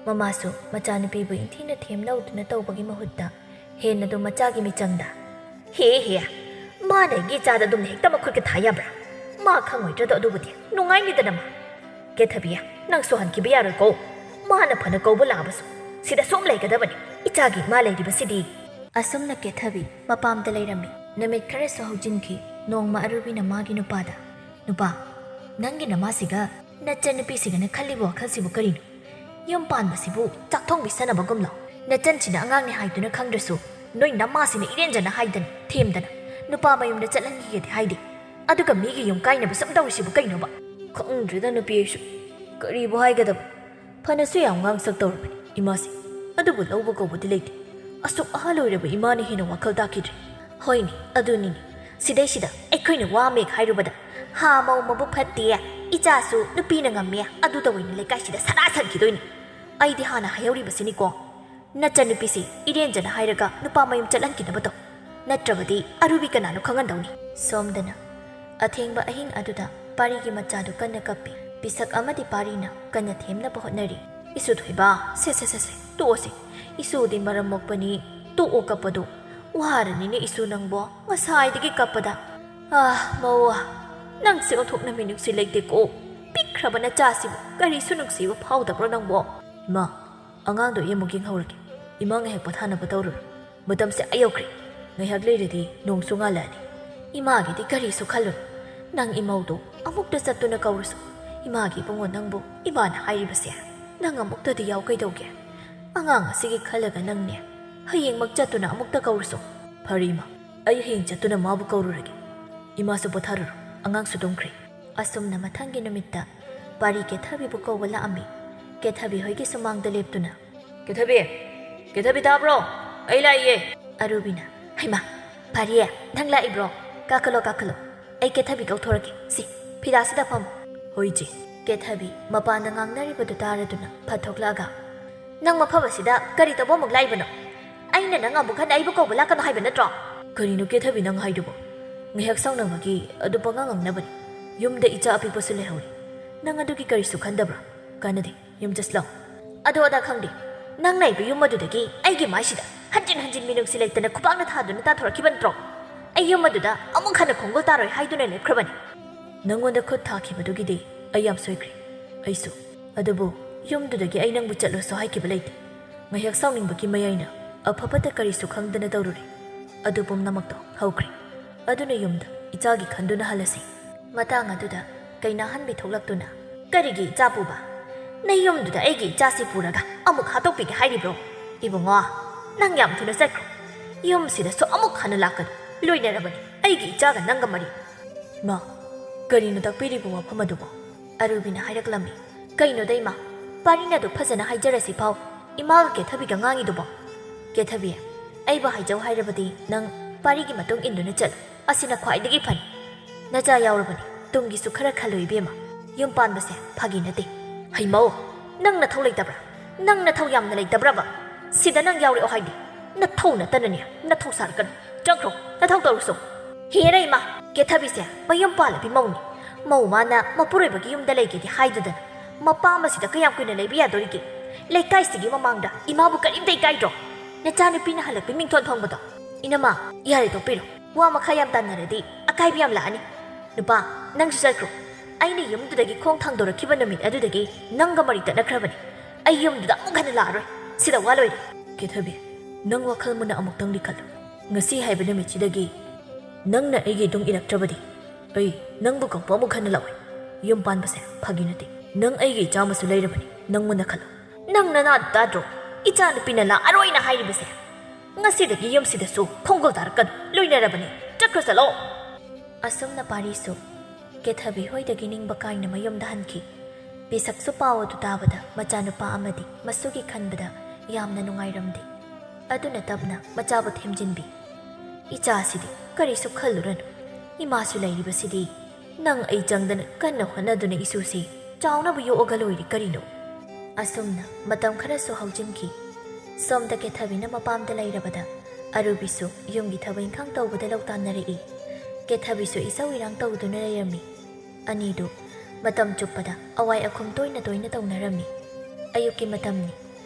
ꯃꯃꯥꯁꯨ ꯃꯆꯥꯅꯨꯄꯤꯕꯨ ꯏꯟꯊꯤꯅ ꯊꯦꯝꯅꯧꯗꯨꯅ ꯇꯧꯕꯒꯤ ꯃꯍꯨꯠꯇ ꯍꯦꯟꯅꯗꯨ ꯃꯆꯥꯒꯤ ꯃꯤꯆꯪꯗ, "ꯍꯦ ꯍꯦ, ꯃꯥꯅ ꯑꯩꯒꯤ ꯏꯆꯥꯗ ꯑꯗꯨꯝꯅ ꯍꯦꯛꯇ ꯃꯈꯨꯠꯀ ꯊꯥ ꯌꯥꯕ꯭ꯔꯥ? ꯃꯥ ꯈꯪꯉꯣꯏꯗ꯭ꯔꯗꯣ ꯑꯗꯨꯕꯨꯗꯤ ꯅꯨꯡꯉꯥꯏꯅꯤꯗꯅ ꯃꯥ꯫ ꯀꯦꯊꯕꯤ, ꯅꯪꯁꯨ ꯍꯟꯈꯤꯕ ꯌꯥꯔꯣꯏꯀꯣ꯫ ꯃꯥꯅ ꯐꯅ ꯀꯧꯕ ꯂꯥꯛꯑꯕꯁꯨ ꯁꯤꯗ ꯁꯨꯝ ꯂꯩꯒꯗꯕꯅꯤ꯫ ꯏꯆꯥꯒꯤ ꯏꯃꯥ ꯂꯩꯔꯤꯕꯁꯤꯗꯤ꯫" ꯑꯁꯨꯝꯅ ꯀꯦꯊꯕꯤ ꯃꯄꯥꯝꯗ ꯂꯩꯔꯝꯃꯤ꯫ ꯅꯨꯃꯤꯠ ꯈꯔꯁꯨ ꯍꯧꯖꯤꯟꯈꯤ꯫ ꯅꯣꯡꯃ ꯑꯔꯨꯕꯤꯅ ꯃꯥꯒꯤ ꯅꯨꯄꯥꯗ, "ꯅꯨꯄꯥ, ꯅꯪꯒꯤ ꯅꯃꯥꯁꯤꯒ ꯅꯆꯟꯅꯨꯄꯤꯁꯤꯒꯅ ꯈꯜꯂꯤꯕ ꯋꯥꯈꯜꯁꯤꯕꯨ ꯀꯔꯤꯅꯣ? ꯌꯨꯝ ꯄꯥꯟꯕꯁꯤꯕꯨ ꯆꯥꯛꯊꯣꯡ ꯄꯤꯁꯟꯅꯕꯒꯨꯝꯂꯣ? ꯅꯆꯟꯁꯤꯅ ꯑꯉꯥꯡꯅꯤ ꯍꯥꯏꯗꯨꯅ ꯈꯪꯗ꯭ꯔꯁꯨ ꯅꯣꯏ ꯅꯃꯥꯁꯤꯅ ꯏꯔꯦꯟꯖꯅ ꯍꯥꯏꯗꯅ, ꯊꯦꯝꯗꯅ ꯅꯨꯄꯥ ꯃꯌꯨꯝꯗ ꯆꯠꯍꯟꯈꯤꯒꯦꯗꯤ ꯍꯥꯏꯗꯦ꯫ ꯑꯗꯨꯒ ꯃꯤꯒꯤ ꯌꯨꯝ ꯀꯥꯏꯅꯕ ꯁꯨꯝ ꯇꯧꯔꯤꯁꯤꯕꯨ ꯀꯩꯅꯣꯕ?" ꯈꯪꯗ꯭ꯔꯦꯗ ꯅꯨꯄꯤ ꯑꯩꯁꯨ꯫ ꯀꯔꯤꯕꯨ ꯍꯥꯏꯒꯗꯕ? ꯐꯅꯁꯨ ꯌꯥꯝ ꯉꯥꯡꯁꯛ ꯇꯧꯔꯕꯅꯤ ꯏꯃꯥꯁꯦ꯫ ꯑꯗꯨꯕꯨ ꯂꯧꯕ ꯀꯧꯕꯗꯤ ꯂꯩꯇꯦ꯫ ꯑꯁꯨꯛ ꯑꯍꯜ ꯑꯣꯏꯔꯕ ꯏꯃꯥꯅ ꯍꯦꯟꯅ ꯋꯥꯈꯜ ꯇꯥꯈꯤꯗ꯭ꯔꯦ꯫ ꯍꯣꯏꯅꯦ, ꯑꯗꯨꯅꯤꯅꯦ꯫ ꯁꯤꯗꯩꯁꯤꯗ ꯑꯩꯈꯣꯏꯅ ꯋꯥ ꯑꯃ ꯍꯦꯛ ꯍꯥꯏꯔꯨꯕꯗ, "ꯍꯥ, ꯃꯧ ꯃꯕꯨꯛ ꯐꯠꯇꯦ, ꯏꯆꯥꯁꯨ ꯅꯨꯄꯤꯅ ꯉꯝꯃꯦ", ꯑꯗꯨ ꯇꯧꯋꯦꯅ ꯂꯩꯀꯥꯏꯁꯤꯗ ꯁꯅꯥ ꯁꯟꯈꯤꯗꯣꯏꯅꯤ꯫ ꯑꯩꯗꯤ ꯍꯥꯟꯅ ꯍꯥꯏꯍꯧꯔꯤꯕꯁꯤꯅꯤꯀꯣ꯫ ꯅꯆꯟꯅꯨꯄꯤꯁꯤ ꯏꯔꯦꯟꯖꯅ ꯍꯥꯏꯔꯒ ꯅꯨꯄꯥ ꯃꯌꯨꯝ ꯆꯠꯍꯟꯈꯤꯅꯕ ꯇꯧ꯫ ꯅꯠꯇ꯭ꯔꯕꯗꯤ ꯑꯔꯨꯕꯤ ꯀꯅꯥꯅꯣ ꯈꯪꯍꯟꯗꯧꯅꯤ꯫ ꯁꯣꯝꯗꯅ ꯑꯊꯦꯡꯕ ꯑꯍꯤꯡ ꯑꯗꯨꯗ ꯄꯥꯔꯤꯒꯤ ꯃꯆꯥꯗꯨ ꯀꯟꯅ ꯀꯞꯄꯤ꯫ ꯄꯤꯁꯛ ꯑꯃꯗꯤ ꯄꯥꯔꯤꯅ ꯀꯟꯅ ꯊꯦꯝꯅꯕ ꯍꯣꯠꯅꯔꯤ꯫ "ꯏꯁꯨ ꯊꯣꯏꯕ, ꯁꯦ, ꯁꯦ, ꯁꯦ, ꯁꯦ, ꯇꯣꯛꯑꯣꯁꯦ꯫ ꯏꯁꯨꯗꯤ ꯃꯔꯝ ꯃꯣꯛꯄꯅꯤ, ꯇꯣꯛꯑꯣ ꯀꯞꯄꯗꯣ꯫ ꯋꯥꯔꯅꯤꯅꯦ ꯏꯁꯨ ꯅꯪꯕꯣ, ꯉꯁꯥꯏꯗꯒꯤ ꯀꯞꯄꯗ꯫ ꯑꯥ, ꯃꯧ, ꯅꯪꯁꯦ ꯑꯣꯟꯊꯣꯛꯅ ꯃꯤꯅꯨꯡꯁꯤ ꯂꯩꯇꯦꯀꯣ꯫ ꯄꯤꯛꯈ꯭ꯔꯕ ꯅꯆꯥꯁꯤꯕꯨ ꯀꯔꯤꯁꯨ ꯅꯨꯡꯁꯤꯕ ꯐꯥꯎꯗꯕ꯭ꯔꯣ ꯅꯪꯕꯣ?" ꯏꯃꯥ, ꯑꯉꯥꯡꯗꯣ ꯑꯩ ꯑꯃꯨꯛ ꯌꯦꯡꯍꯧꯔꯒꯦ꯫ ꯏꯃꯥ ꯉꯥꯏꯍꯥꯛ ꯄꯣꯊꯥꯅꯕ ꯇꯧꯔꯨꯔꯣ꯫ ꯃꯇꯝꯁꯦ ꯑꯥ ꯌꯧꯈ꯭ꯔꯦ꯫ ꯉꯥꯏꯍꯥꯛ ꯂꯩꯔꯗꯤ ꯅꯣꯡꯁꯨ ꯉꯥꯜꯂꯛꯑꯅꯤ꯫ ꯏꯃꯥꯒꯤꯗꯤ ꯀꯔꯤꯁꯨ ꯈꯜꯂꯨꯅꯨ꯫ ꯅꯪ ꯏꯃꯧꯗꯣ ꯑꯃꯨꯛꯇ ꯆꯠꯇꯨꯅ ꯀꯧꯔꯨꯁꯨ꯫ ꯏꯃꯥꯒꯤ ꯏꯕꯨꯡꯉꯣ ꯅꯪꯕꯨ ꯏꯃꯥꯅ ꯍꯥꯏꯔꯤꯕꯁꯦ꯫ ꯅꯪ ꯑꯃꯨꯛꯇꯗꯤ ꯌꯥꯎ ꯀꯩꯗꯧꯒꯦ? ꯑꯉꯥꯡ ꯑꯁꯤꯒꯤ ꯈꯜꯂꯒ ꯅꯪꯅꯦ, ꯍꯌꯦꯡꯃꯛ ꯆꯠꯇꯨꯅ ꯑꯃꯨꯛꯇ ꯀꯧꯔꯨꯁꯣ꯫ ꯐꯔꯦ ꯏꯃꯥ, ꯑꯩ ꯍꯌꯦꯡ ꯆꯠꯇꯨꯅ ꯃꯥꯕꯨ ꯀꯧꯔꯨꯔꯒꯦ꯫ ꯏꯃꯥꯁꯨ ꯄꯣꯊꯥꯔꯨꯔꯣ, ꯑꯉꯥꯡꯁꯨ ꯇꯨꯝꯈ꯭ꯔꯦ꯫ ꯑꯁꯨꯝꯅ ꯃꯊꯪꯒꯤ ꯅꯨꯃꯤꯠꯇ ꯄꯥꯔꯤ ꯀꯦꯊꯕꯤꯕꯨ ꯀꯧꯕ ꯂꯥꯛꯑꯝꯃꯤ꯫ ꯀꯦꯊꯕꯤ ꯍꯣꯏꯒꯤ ꯁꯨꯃꯥꯡꯗ ꯂꯦꯞꯇꯨꯅ, "ꯀꯦꯊꯕꯤ, ꯀꯦꯊꯕꯤ ꯇꯥꯕ꯭ꯔꯣ? ꯑꯩ ꯂꯥꯛꯏꯌꯦ!" ꯑꯔꯨꯕꯤꯅ, "ꯍꯩꯃꯥ, ꯄꯥꯔꯤ, ꯅꯪ ꯂꯥꯛꯏꯕ꯭ꯔꯣ? ꯀꯥꯈꯠꯂꯣ, ꯀꯥꯈꯠꯂꯣ꯫ ꯑꯩ ꯀꯦꯊꯕꯤ ꯀꯧꯊꯣꯔꯛꯀꯦ꯫ ꯁꯤ, ꯐꯤꯗꯥꯁꯤꯗ ꯐꯝꯃꯨ꯫" "ꯍꯣꯏ ꯏꯆꯦ꯫" ꯀꯦꯊꯕꯤ ꯃꯄꯥꯟꯗ ꯉꯥꯡꯅꯔꯤꯕꯗꯨ ꯇꯥꯔꯗꯨꯅ ꯐꯠ ꯊꯣꯛꯂꯛꯑꯒ, "ꯅꯪ ꯃꯐꯝ ꯑꯁꯤꯗ ꯀꯔꯤ ꯇꯧꯕ ꯑꯃꯨꯛ ꯂꯥꯛꯏꯕꯅꯣ? ꯑꯩꯅ ꯅꯪ ꯑꯃꯨꯛ ꯍꯟꯅ ꯑꯩꯕꯨ ꯀꯧꯕ ꯂꯥꯛꯀꯅꯣ ꯍꯥꯏꯕ ꯅꯠꯇ꯭ꯔꯣ?" "ꯀꯔꯤꯅꯣ ꯀꯦꯊꯕꯤ ꯅꯪ ꯍꯥꯏꯗꯨꯕꯣ? ꯉꯥꯏꯍꯥꯛ ꯁꯥꯎꯅꯕꯒꯤ ꯑꯗꯨ ꯄꯉꯥꯡ ꯉꯥꯡꯅꯕꯅꯤ꯫ ꯌꯨꯝꯗ ꯏꯆꯥ ꯑꯄꯤꯛꯄꯁꯨ ꯂꯩꯍꯧꯔꯤ꯫ ꯅꯪ ꯑꯗꯨꯒꯤ ꯀꯔꯤꯁꯨ ꯈꯟꯗꯕ꯭ꯔꯥ? ꯀꯥꯟꯅꯗꯦ, ꯌꯨꯝ ꯆꯠꯁꯤꯜꯂꯛꯑꯣ꯫" "ꯑꯗꯨ ꯑꯗꯥ ꯈꯪꯗꯦ꯫ ꯅꯪ ꯂꯩꯕ ꯌꯨꯝ ꯑꯗꯨꯗꯒꯤ ꯑꯩꯒꯤ ꯃꯥꯏꯁꯤꯗ ꯍꯟꯖꯤꯟ ꯍꯟꯖꯤꯟ ꯃꯤꯅꯨꯡꯁꯤ ꯂꯩꯇꯅ ꯈꯨꯄꯥꯛꯅ ꯊꯥꯗꯨꯅ ꯇꯥꯟꯊꯣꯔꯛꯈꯤꯕ ꯅꯠꯇ꯭ꯔꯣ? ꯑꯩ ꯌꯨꯝ ꯑꯗꯨꯗ ꯑꯃꯨꯛ ꯍꯟꯅ ꯈꯣꯡꯒꯨꯜ ꯇꯥꯔꯣꯏ ꯍꯥꯏꯗꯨꯅ ꯂꯦꯞꯈ꯭ꯔꯕꯅꯤ꯫" "ꯅꯪꯉꯣꯟꯗ ꯈꯨꯠ ꯊꯥꯈꯤꯕꯗꯨꯒꯤꯗꯤ ꯑꯩ ꯌꯥꯝ ꯁꯣꯏꯈ꯭ꯔꯦ꯫ ꯑꯩꯁꯨ꯫ ꯑꯗꯨꯕꯨ ꯌꯨꯝꯗꯨꯗꯒꯤ ꯑꯩ ꯅꯪꯕꯨ ꯆꯠꯂꯣꯁꯨ ꯍꯥꯏꯈꯤꯕ ꯂꯩꯇꯦ꯫ ꯉꯥꯏꯍꯥꯛ ꯁꯥꯎꯅꯤꯡꯕꯒꯤ ꯃꯌꯥꯏꯅ ꯑꯐ ꯐꯠꯇ ꯀꯔꯤꯁꯨ ꯈꯪꯗꯅ ꯇꯧꯔꯨꯔꯦ꯫ ꯑꯗꯨ ꯄꯨꯝꯅꯃꯛꯇꯣ ꯍꯧꯈ꯭ꯔꯦ꯫ ꯑꯗꯨꯅ ꯌꯨꯝꯗ ꯏꯆꯥꯒꯤ ꯈꯟꯗꯨꯅ ꯍꯜꯂꯁꯤ꯫" ꯃꯇꯥꯡ ꯑꯗꯨꯗ ꯀꯩꯅꯥꯍꯟꯕꯤ ꯊꯣꯛꯂꯛꯇꯨꯅ, "ꯀꯔꯤꯒꯤ ꯏꯆꯥ ꯄꯨꯕ? ꯅꯌꯨꯝꯗꯨꯗ ꯑꯩꯒꯤ ꯏꯆꯥꯁꯤ ꯄꯨꯔꯒ ꯑꯃꯨꯛ ꯍꯥꯠꯇꯣꯛꯄꯤꯒꯦ ꯍꯥꯏꯔꯤꯕ꯭ꯔꯣ? ꯏꯕꯨꯡꯉꯣ, ꯅꯪ ꯌꯥꯝ ꯊꯨꯅ ꯆꯠꯈ꯭ꯔꯣ꯫ ꯌꯨꯝꯁꯤꯗꯁꯨ ꯑꯃꯨꯛ ꯍꯟꯅ ꯂꯥꯛꯀꯅꯨ꯫ ꯂꯣꯏꯅꯔꯕꯅꯤ ꯑꯩꯒꯤ ꯏꯆꯥꯒ ꯅꯪꯒ ꯃꯔꯤ꯫" "ꯃꯥ, ꯀꯔꯤꯅꯣ ꯇꯥꯛꯄꯤꯔꯤꯕ ꯋꯥꯐꯝ ꯑꯗꯨꯕꯣ?" ꯑꯔꯨꯕꯤꯅ ꯍꯥꯏꯔꯛꯂꯝꯃꯤ꯫ "ꯀꯩꯅꯣꯗ ꯏꯃꯥ, ꯄꯥꯔꯤꯅ ꯑꯗꯨ ꯐꯖꯅ ꯍꯥꯏꯖꯔꯁꯤ ꯐꯥꯎ ꯏꯃꯥꯒ ꯀꯦꯊꯕꯤꯒ ꯉꯥꯡꯉꯤꯗꯨꯕꯣ?" "ꯀꯦꯊꯕꯤ, ꯑꯩꯕꯨ ꯍꯥꯏꯖꯧ ꯍꯥꯏꯔꯕꯗꯤ ꯅꯪ ꯄꯥꯔꯤꯒꯤ ꯃꯇꯨꯡ ꯏꯟꯗꯨꯅ ꯆꯠꯂꯨ꯫ ꯑꯁꯤꯅ ꯈ꯭ꯋꯥꯏꯗꯒꯤ ꯐꯅꯤ꯫ ꯅꯆꯥ ꯌꯥꯎꯔꯕꯅꯤ, ꯇꯨꯡꯒꯤꯁꯨ ꯈꯔ ꯈꯜꯂꯨ ꯏꯕꯦꯝꯃ꯫ ꯌꯨꯝ ꯄꯥꯟꯕꯁꯦ ꯐꯥꯒꯤ ꯅꯠꯇꯦ꯫" "ꯍꯩꯃꯧ, ꯅꯪ ꯅꯊꯧ ꯂꯩꯇꯕ꯭ꯔꯥ? ꯅꯪ ꯅꯊꯧ ꯌꯥꯝꯅ ꯂꯩꯇꯕ꯭ꯔꯕ? ꯁꯤꯗ ꯅꯪ ꯌꯥꯎꯔꯛꯑꯣ ꯍꯥꯏꯗꯤ꯫ ꯅꯊꯧ ꯅꯠꯇꯅꯅꯦ, ꯅꯊꯧ ꯁꯥꯔꯛꯀꯅꯨ꯫ ꯆꯪꯈ꯭ꯔꯣ, ꯅꯊꯧ ꯇꯧꯔꯨꯁꯣ꯫" "ꯍꯦꯔ ꯏꯃꯥ, ꯀꯦꯊꯕꯤꯁꯦ ꯃꯌꯨꯝ ꯄꯥꯜꯂꯕꯤ ꯃꯧꯅꯤ꯫ ꯃꯧ ꯃꯥꯅ ꯃꯄꯨꯔꯣꯏꯕꯒꯤ ꯌꯨꯝꯗ ꯂꯩꯒꯦꯗꯤ ꯍꯥꯏꯗꯗꯅ ꯃꯄꯥꯝ ꯑꯁꯤꯗ ꯀꯌꯥꯝ ꯀꯨꯏꯅ ꯂꯩꯕ ꯌꯥꯗꯣꯔꯤꯒꯦ? ꯂꯩꯀꯥꯏꯁꯤꯒꯤ ꯃꯃꯥꯡꯗ ꯏꯃꯥꯕꯨ ꯀꯔꯤꯝꯇ ꯏꯀꯥꯏꯗ꯭ꯔꯣ? ꯅꯆꯥꯅꯨꯄꯤꯅ ꯍꯜꯂꯛꯄꯩ ꯃꯤꯡꯊꯣꯟ ꯐꯪꯕꯗꯣ?" "ꯏꯅꯝꯃ, ꯌꯥꯔꯦ ꯇꯣꯛꯄꯤꯔꯣ꯫ ꯋꯥ ꯃꯈꯥ ꯌꯥꯝ ꯇꯥꯟꯅꯔꯗꯤ ꯑꯀꯥꯏꯕ ꯌꯥꯝ ꯂꯥꯛꯑꯅꯤ꯫ ꯅꯨꯄꯥ, ꯅꯪꯁꯨ ꯆꯠꯈ꯭ꯔꯣ꯫ ꯑꯩꯅ ꯌꯨꯝꯗꯨꯗꯒꯤ ꯈꯣꯡ ꯊꯥꯡꯗꯣꯔꯛꯈꯤꯕ ꯅꯨꯃꯤꯠ ꯑꯗꯨꯗꯒꯤ ꯅꯪꯒ ꯃꯔꯤ ꯇꯠꯅꯈ꯭ꯔꯕꯅꯤ꯫ ꯑꯩ ꯌꯨꯝꯗꯨꯗ ꯑꯃꯨꯛ ꯍꯟꯅ ꯂꯥꯛꯑꯔꯣꯏ꯫ ꯁꯤꯗ ꯋꯥ ꯂꯣꯏꯔꯦ꯫" "ꯀꯦꯊꯕꯤ, ꯅꯪ ꯋꯥꯈꯜ ꯃꯨꯟꯅ ꯑꯃꯨꯛꯇꯪꯗꯤ ꯈꯜꯂꯨ꯫ ꯉꯁꯤ ꯍꯥꯏꯕ ꯅꯨꯃꯤꯠꯁꯤꯗꯒꯤ ꯅꯪꯅ ꯑꯩꯒꯤ ꯏꯇꯨꯡ ꯏꯜꯂꯛꯇ꯭ꯔꯕꯗꯤ ꯑꯩ ꯅꯪꯕꯨ ꯀꯧꯕ ꯑꯃꯨꯛ ꯍꯟꯅ ꯂꯥꯛꯑꯣꯏ꯫ ꯌꯨꯝ ꯄꯥꯟꯕꯁꯦ ꯐꯥꯒꯤ ꯅꯠꯇꯦ꯫ "ꯅꯪ ꯑꯩꯒꯤ ꯏꯆꯥ ꯑꯃꯁꯨ ꯂꯩꯔꯕꯅꯤ, ꯅꯪ ꯃꯨꯟꯅ ꯈꯜꯂꯨ꯫ ꯅꯪ ꯅꯅꯥꯗ ꯇꯥꯗ꯭ꯔꯣ? ꯏꯆꯥ ꯅꯨꯄꯤ ꯅꯂꯥ ꯑꯔꯣꯏꯅ ꯍꯥꯏꯔꯤꯕꯁꯦ꯫ ꯉꯁꯤꯗꯒꯤ ꯌꯨꯝꯁꯤꯗꯁꯨ ꯈꯣꯡꯒꯣꯜ ꯇꯥꯔꯛꯀꯅꯨ, ꯂꯣꯏꯅꯔꯕꯅꯤ, ꯆꯠꯈ꯭ꯔꯣ ꯆꯠꯂꯣ!" ꯑꯁꯨꯝꯅ ꯄꯥꯔꯤꯁꯨ ꯀꯦꯊꯕꯤ ꯍꯣꯏꯗꯒꯤ ꯅꯤꯡꯕ ꯀꯥꯏꯅ ꯃꯌꯨꯝꯗ ꯍꯟꯈꯤ꯫ ꯄꯤꯁꯛꯁꯨ ꯄꯥꯎ ꯑꯗꯨ ꯇꯥꯕꯗ ꯃꯆꯥꯅꯨꯄꯥ ꯑꯃꯗꯤ ꯃꯁꯨꯒꯤ ꯈꯟꯕꯗ ꯌꯥꯝꯅ ꯅꯨꯡꯉꯥꯏꯔꯝꯗꯦ꯫ ꯑꯗꯨꯅ ꯇꯞꯅ ꯃꯆꯥꯕꯨ ꯊꯦꯝꯖꯤꯟꯕꯤ, "ꯏꯆꯥꯁꯤꯗꯤ ꯀꯔꯤꯁꯨ ꯈꯜꯂꯨꯔꯅꯨ, ꯏꯃꯥꯁꯨ ꯂꯩꯔꯤꯕꯁꯤꯗꯤ꯫ ꯅꯪ ꯑꯩ ꯆꯪꯗꯅ ꯀꯟꯅ ꯍꯣꯠꯅꯗꯨꯅ ꯏꯁꯨꯁꯤ ꯆꯥꯎꯅꯕ ꯌꯣꯛꯑꯒ ꯂꯣꯏꯔꯦ ꯀꯔꯤꯅꯣ?" ꯑꯁꯨꯝꯅ ꯃꯇꯝ ꯈꯔꯁꯨ ꯍꯧꯖꯤꯟꯈꯤ꯫ ꯁꯣꯝꯗ ꯀꯦꯊꯕꯤꯅ ꯃꯄꯥꯝꯗ ꯂꯩꯔꯕꯗ ꯑꯔꯨꯕꯤꯁꯨ ꯌꯨꯝꯒꯤ ꯊꯕꯛ ꯏꯪꯈꯥꯡ ꯇꯧꯕꯗ ꯂꯧ ꯇꯥꯟꯅꯔꯛꯏ꯫ ꯀꯦꯊꯕꯤꯁꯨ ꯏꯆꯧ ꯏꯔꯥꯡ ꯇꯧꯗꯨꯅ ꯂꯩꯔꯝꯃꯤ꯫ ꯑꯅꯤꯗꯨ ꯃꯇꯝ ꯆꯨꯞꯄꯗ ꯑꯋꯥꯏ ꯑꯈꯨꯝ ꯇꯣꯏꯅ ꯇꯣꯏꯅ ꯇꯧꯅꯔꯝꯃꯤ꯫ ꯑꯌꯨꯛꯀꯤ ꯃꯇꯝꯅꯤ꯫